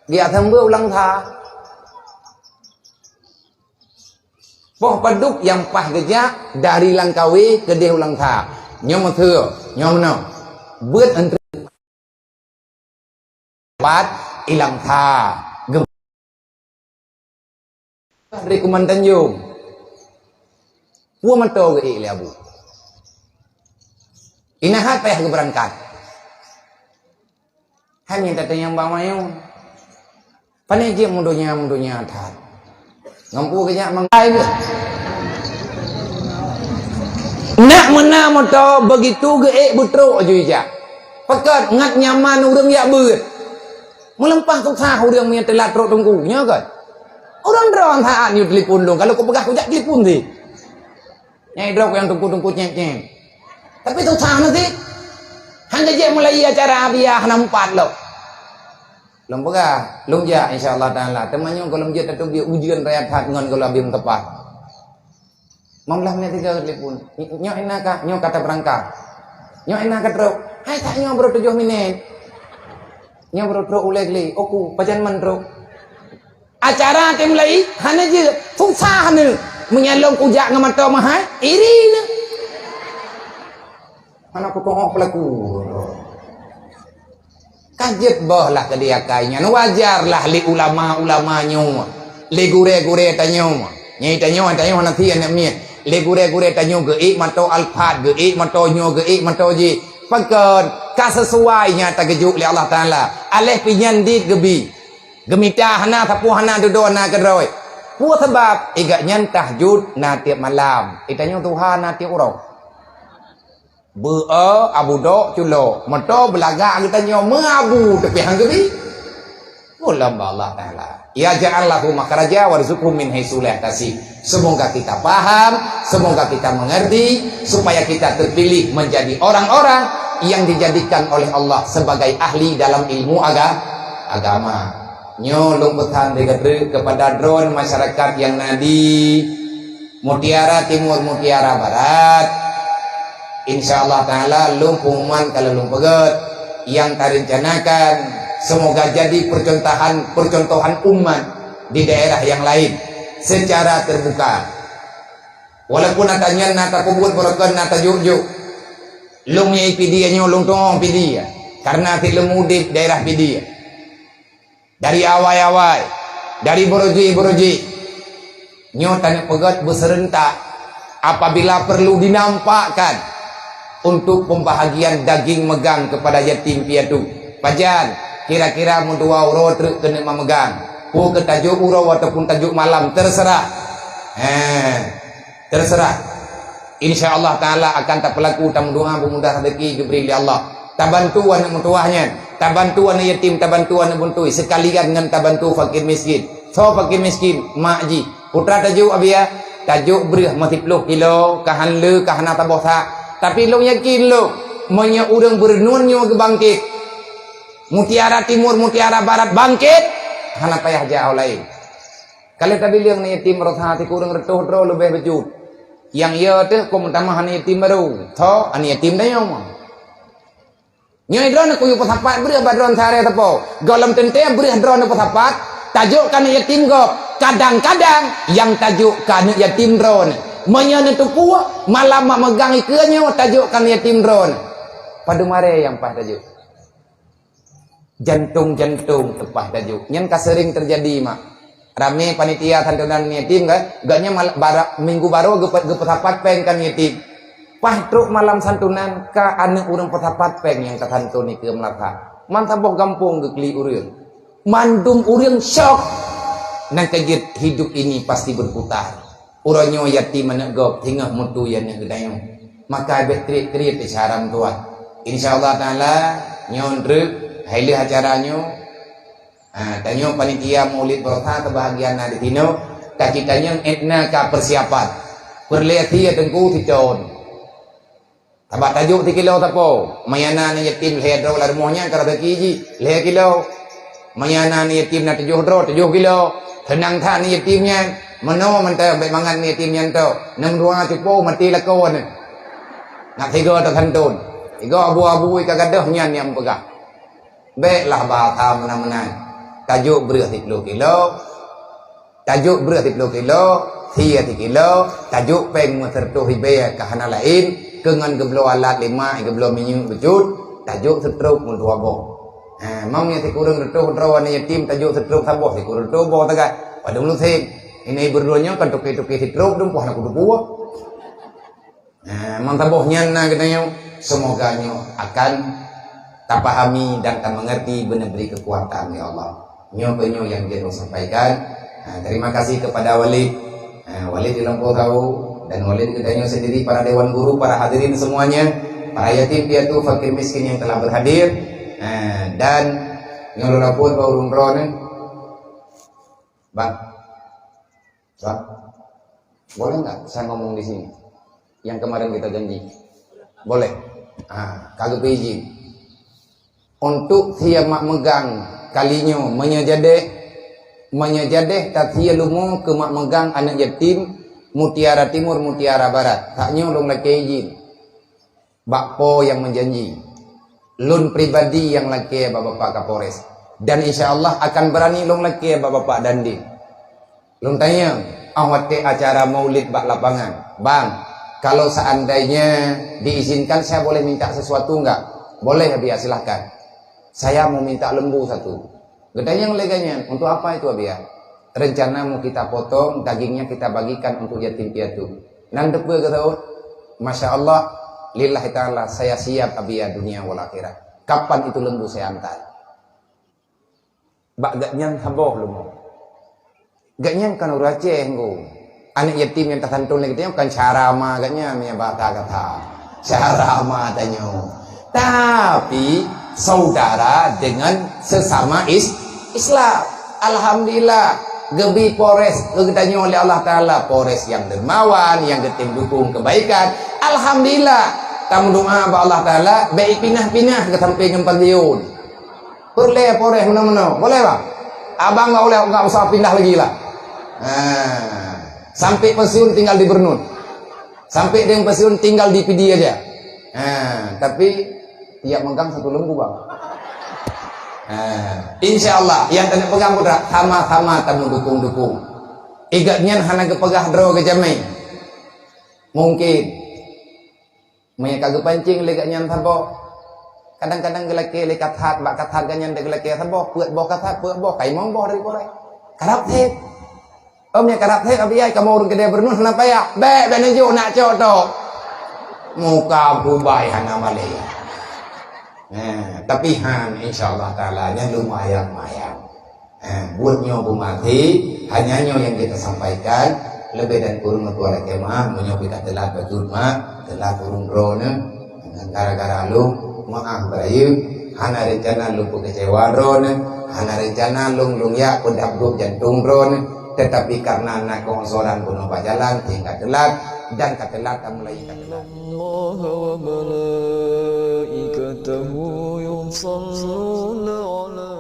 geujak seumeubeuet u Langsa. Poh padub nyang paih geujak dari Langkawi keudeh u Langsa. Nyoe meuseue, nyoe meunoe. Beuet antri pat i Langsa. Geu-, dari Kumandan Yum. Peue mantong geuék lé abu. Ina hat payah geubeurangkat. Hana tatanyong bak mayong. Pane jeuet meudonya-meudonya that. Ngon peue geujak mangai geuh. Nak meunan moto begitu geuék beutrok aju ijak. Peugah ngat nyaman ureuëng jak beuet. Meuleumpah susah ureuëng meunyo teulat trok teungku, nyoe kan? Ureuëng droe saát nyoe telepon lôn, kalau kupeugah kujak telepon sih. Nyang droe nyang teungku-teungku ceng-ceng. Tapi susah na sih. Hana jeuet mulai acara biah hana meupat lom. Lôn peugah, lôn jak insya Allah Taala. Teuma nyoe gohlom jeuet tateubiet ujeuen raya that ngon gohlom abéh meuteupah. Mam lah minit tiga telepon. Nyoe ina ka, nyoe ka tabeurangkat. Nyoe ina ka trok. Hai tak nyoe baru tujoh minit. Nyoe baru trok ulée geli. Oku, pajan man trok. Acara teuh mulai, hana jeuet. Susah neuh. Meunyo lôn kujak ngon mantong meuhai, iri neuh. Hana kutoh peulaku. Ka jeuet boh lah keudeh akai nyan. Wajar lah lé ulama-ulama nyoe, lé gurée-gurée tanyoe. Nyai tanyoe, tanyoe hana sie aneuk miet. Lé gurée-gurée tanyoe geuék mantong Alphard, geuék mantong nyoe, geuék mantong jih. Pakon? Ka sisuai nyang tageujok lé Allah Taala. Aléh pih nyan dit geubi. Geumita hana sapeue hana dudoe na keudroe. Peue sabab? Igak nyan tahajud na tieb malam. Itanyoe tuha na tieb uroe. Beu-e abu dok culo, moto beulagak geutanyoe meuabu teupih han geubi. Ulôn ba Allah Taala. Ya ja'al lahu makhraja warzuqhu min haitsu la yahtasib. Semoga kita paham, semoga kita mengerti, supaya kita terpilih menjadi orang-orang yang dijadikan oleh Allah sebagai ahli dalam ilmu aga-, agama. Nyoe lôn peusan lé kepada droen masyarakat yang na di Mutiara Timur, Mutiara Barat. Insya Allah Taala lôn pengumuman kalau lôn peugét yang tarencanakan, semoga jadi percontohan, percontohan umat di daerah yang lain secara terbuka. Walaupun ata nyan na tapeubuet beureukan na tajuk-juk. Lôn nyang Pidie nyoe lôn tuong Pidie, karena até lôn udeb daerah Pidie. Dari awai-awai, dari beureuji-beureuji. Nyoe taneuk peugét beuserentak apabila perlu dinampakkan untuk pembahagian daging meugang kepada yatim piatu. Pajan, kira-kira meudua uroe treuk keuneuk mameugang. Peue keu tajuk uroe ataupun tajuk malam, terserah. He, terserah. Insya Allah Taala akan tapeulaku, tameudoa beumudah rezeki geubri lé Allah. Tabantu aneuk meutuwah nyan, tabantu aneuk yatim, tabantu aneuk beutôi, seukalian ngon tabantu fakir miskin. Soe fakir miskin? Mak jih. Peue tajuk, Abiya? Tajuk breuh meusiplôh kilo, ka han le, ka hana saboh sa. Tapi lôn yakin lôn, meunyoe ureuëng beureunuen nyoe geubangkét, Mutiara Timur, Mutiara Barat bangkét, hana payah jak laén. Ka lheueh tabileung aneuk yatim rot that sikureueng reutôh droe leubeh bacut. Nyang yo teuh kon meutamah aneuk yatim barô, tho aneuk yatim tanyoe. Nyoe droeneuh kuyue peusapat breuh bak droeneuh sarai sapo. Gohlom teuntée breuh droeneuh peusapat, tajok keu aneuk yatim gob. Kadang-kadang nyang tajok keu aneuk yatim droeneuh. Meunyoe neuteupeue, malam mak meugang ikeue nyoe tajok keu aneuk yatim droeneuh. Padum aré nyang paih tajok. Jantong-jantong teupah tajok. Nyan ka seuring teujadi, mak. Ramé panitia santunan yatim kan, gobnyan mal-, bara-, minggu barô geupe-, geupeusapat péng kan yatim. Paih trok malam santunan, ka aneuk ureuëng peusapat péng nyang ka santun ikeue meulakha. Man saboh gampông geuklik ureuëng. Mandum ureuëng syok. Nan ka jeuet hidup ini pasti berputar. Uroe nyoe yatim aneuk gob, singoh mutu ya aneuk geutanyoe. Maka bék kriet-kriet teuh cara meutuwah. Insya Allah Taala, nyoe treuk, hai lheueh acara nyoe, ha, tanyoe panitia Maulid Baroesa kebahagiaan na di sinoe, ka geutanyoe étna ka persiapan. Peureulée sie teungku sithon. Sabab tajok sikilo sapo, meunyoe na aneuk yatim lhée droe lam rumoh nyan ka raseuki jih, lhée kilo. Meunyoe na aneuk yatim na tujoh droe, tujoh kilo. Seunang that aneuk yatim nyan, meunoe mantong bék mangat aneuk yatim nyan tho. Neumdua cupo maté lakoe nyan. Nak sigoe tasantun. Sigoe abu-abu ka gadôh nyan nyang peugah. Bék lah bahasa meunan-meunan. Tajok breuh siploh kilo. Tajok breuh siploh kilo, sie sikilo, tajok péng meuseureutoh ribée ka hana laén, keu ngon geubloe alat lé mak, geubloe minyeuk bacut, tajok seutrop meudua boh. Ha, mam nyang sikureueng reutôh droe aneuk yatim tajok seutrop saboh, sikureueng reutôh boh sagai. Padum lusém. Ini ibu dua nyoe kan toke-toke seutrop dum poh na kudu buah. Nah, mantong boh nyan na geutanyoe, semoga nyoe akan tapahami dan tamengerti, beuneubri keukuatan, ya Allah. Nyoe keuh nyoe nyang jeuet lôn sampaikan. Nah, terima kasih kepada Walid, nah, Walid di Lampung Tau, dan Walid geutanyoe sendiri, para dewan guru, para hadirin semuanya, para yatim piatu, fakir miskin yang telah berhadir. Nah, dan nyoe lôn lapor bak ureuëng droeneuh. Bang. Bang. Boleh nggak saya ngomong di sini? Yang kemarin kita janji. Boleh. Ah, ka geupeu izin. Untuk sie mak meugang kali nyoe, meunyoe jadeh, meunyoe jadeh tasie leumo keu mak meugang aneuk yatim, Mutiara Timur, Mutiara Barat. Saat nyoe lôn lakée izin. Bak Po nyang meujanji. Lôn pribadi nyang lakée bak Bapak Kapolres. Dan insya Allah akan beurani lôn lakée bak Bapak Dandim. Lôn tanyong, óh watée acara maulid bak lapangan, "Bang, kalau seandainya diizinkan, saya boleh minta sesuatu enggak?" "Boleh, Abiya, silahkan." "Saya mau minta lembu satu." Geutanyong lé gobnyan, "Untuk apa itu, Abiya?" "Rencana mau kita potong, dagingnya kita bagikan untuk yatim piatu." Nan teupeue geusaut, "Masya Allah, lillahi ta'ala, saya siap, Abiya, dunia wal akhirat. Kapan itu lembu saya antar?" Bak gobnyan saboh leumo. Gobnyan kan ureuëng Aceh, Ngku. Aneuk yatim nyang tasantun lé geutanyoe kan cara ma gobnyan meunyo bahasa kata. Cara ma tanyoe. Tapi saudara dengan sesama is-, Islam. Alhamdulillah, geubri Polres geutanyoe lé Allah Taala, Polres nyang dermawan, nyang geutem dukung kebaikan. Alhamdulillah, tameudoa bak Allah Taala, bék pinah-pinah keu sampé ngon Paguyun. Peureulée Polres meunoe-meunoe. Boleh, Bang? Abang nggak boleh, nggak usah pindah lagi lah. Ha. Sampai pensiun tinggal di Bernun. Sampai dengan pensiun tinggal di Pidie aja. Ha, tapi tiap megang satu lembu, Bang. Ha, insya Allah, nyang keuneuk pegang putra, sama-sama kamoe dukung-dukung. Igat nyan hana geupeugah droe geujamé. Mungkin. Meunyo ka geupancing lé gobnyan saboh. Kadang-kadang geulakée lé Kasat, bak Kasat gobnyan geulakée saboh, peuet boh Kasat, peuet boh, ka limong boh dari Polres. Karab that. Om nyang karab that, abi ai, kamoe ureuëng keudeh Bernun hana payah. Bék, bék neujok nak cok tok. Muka berubah hana malée. Nah, tapi han, insya Allah Taala, nyan lumayan-lumayan. Eh, buet nyoe beumaté, hanya nyoe nyang kita sampaikan. Leubeh dan kureueng meutuah lakée meu'ah, meunyoe pih ka teulat bacut mak, teulat ureuëng droeneuh. Gara-gara lôn, meu'ah beurayeuk, hana reuncana lôn peukeucewa droeneuh, hana reuncana lôn, lôn jak peudap gop jantong droeneuh, tetapi karena na keongsoran bunoe bak jalan, sehingga teulat, dan ka teulat, ka mulai ka teulat. الله وملائكته يصلون على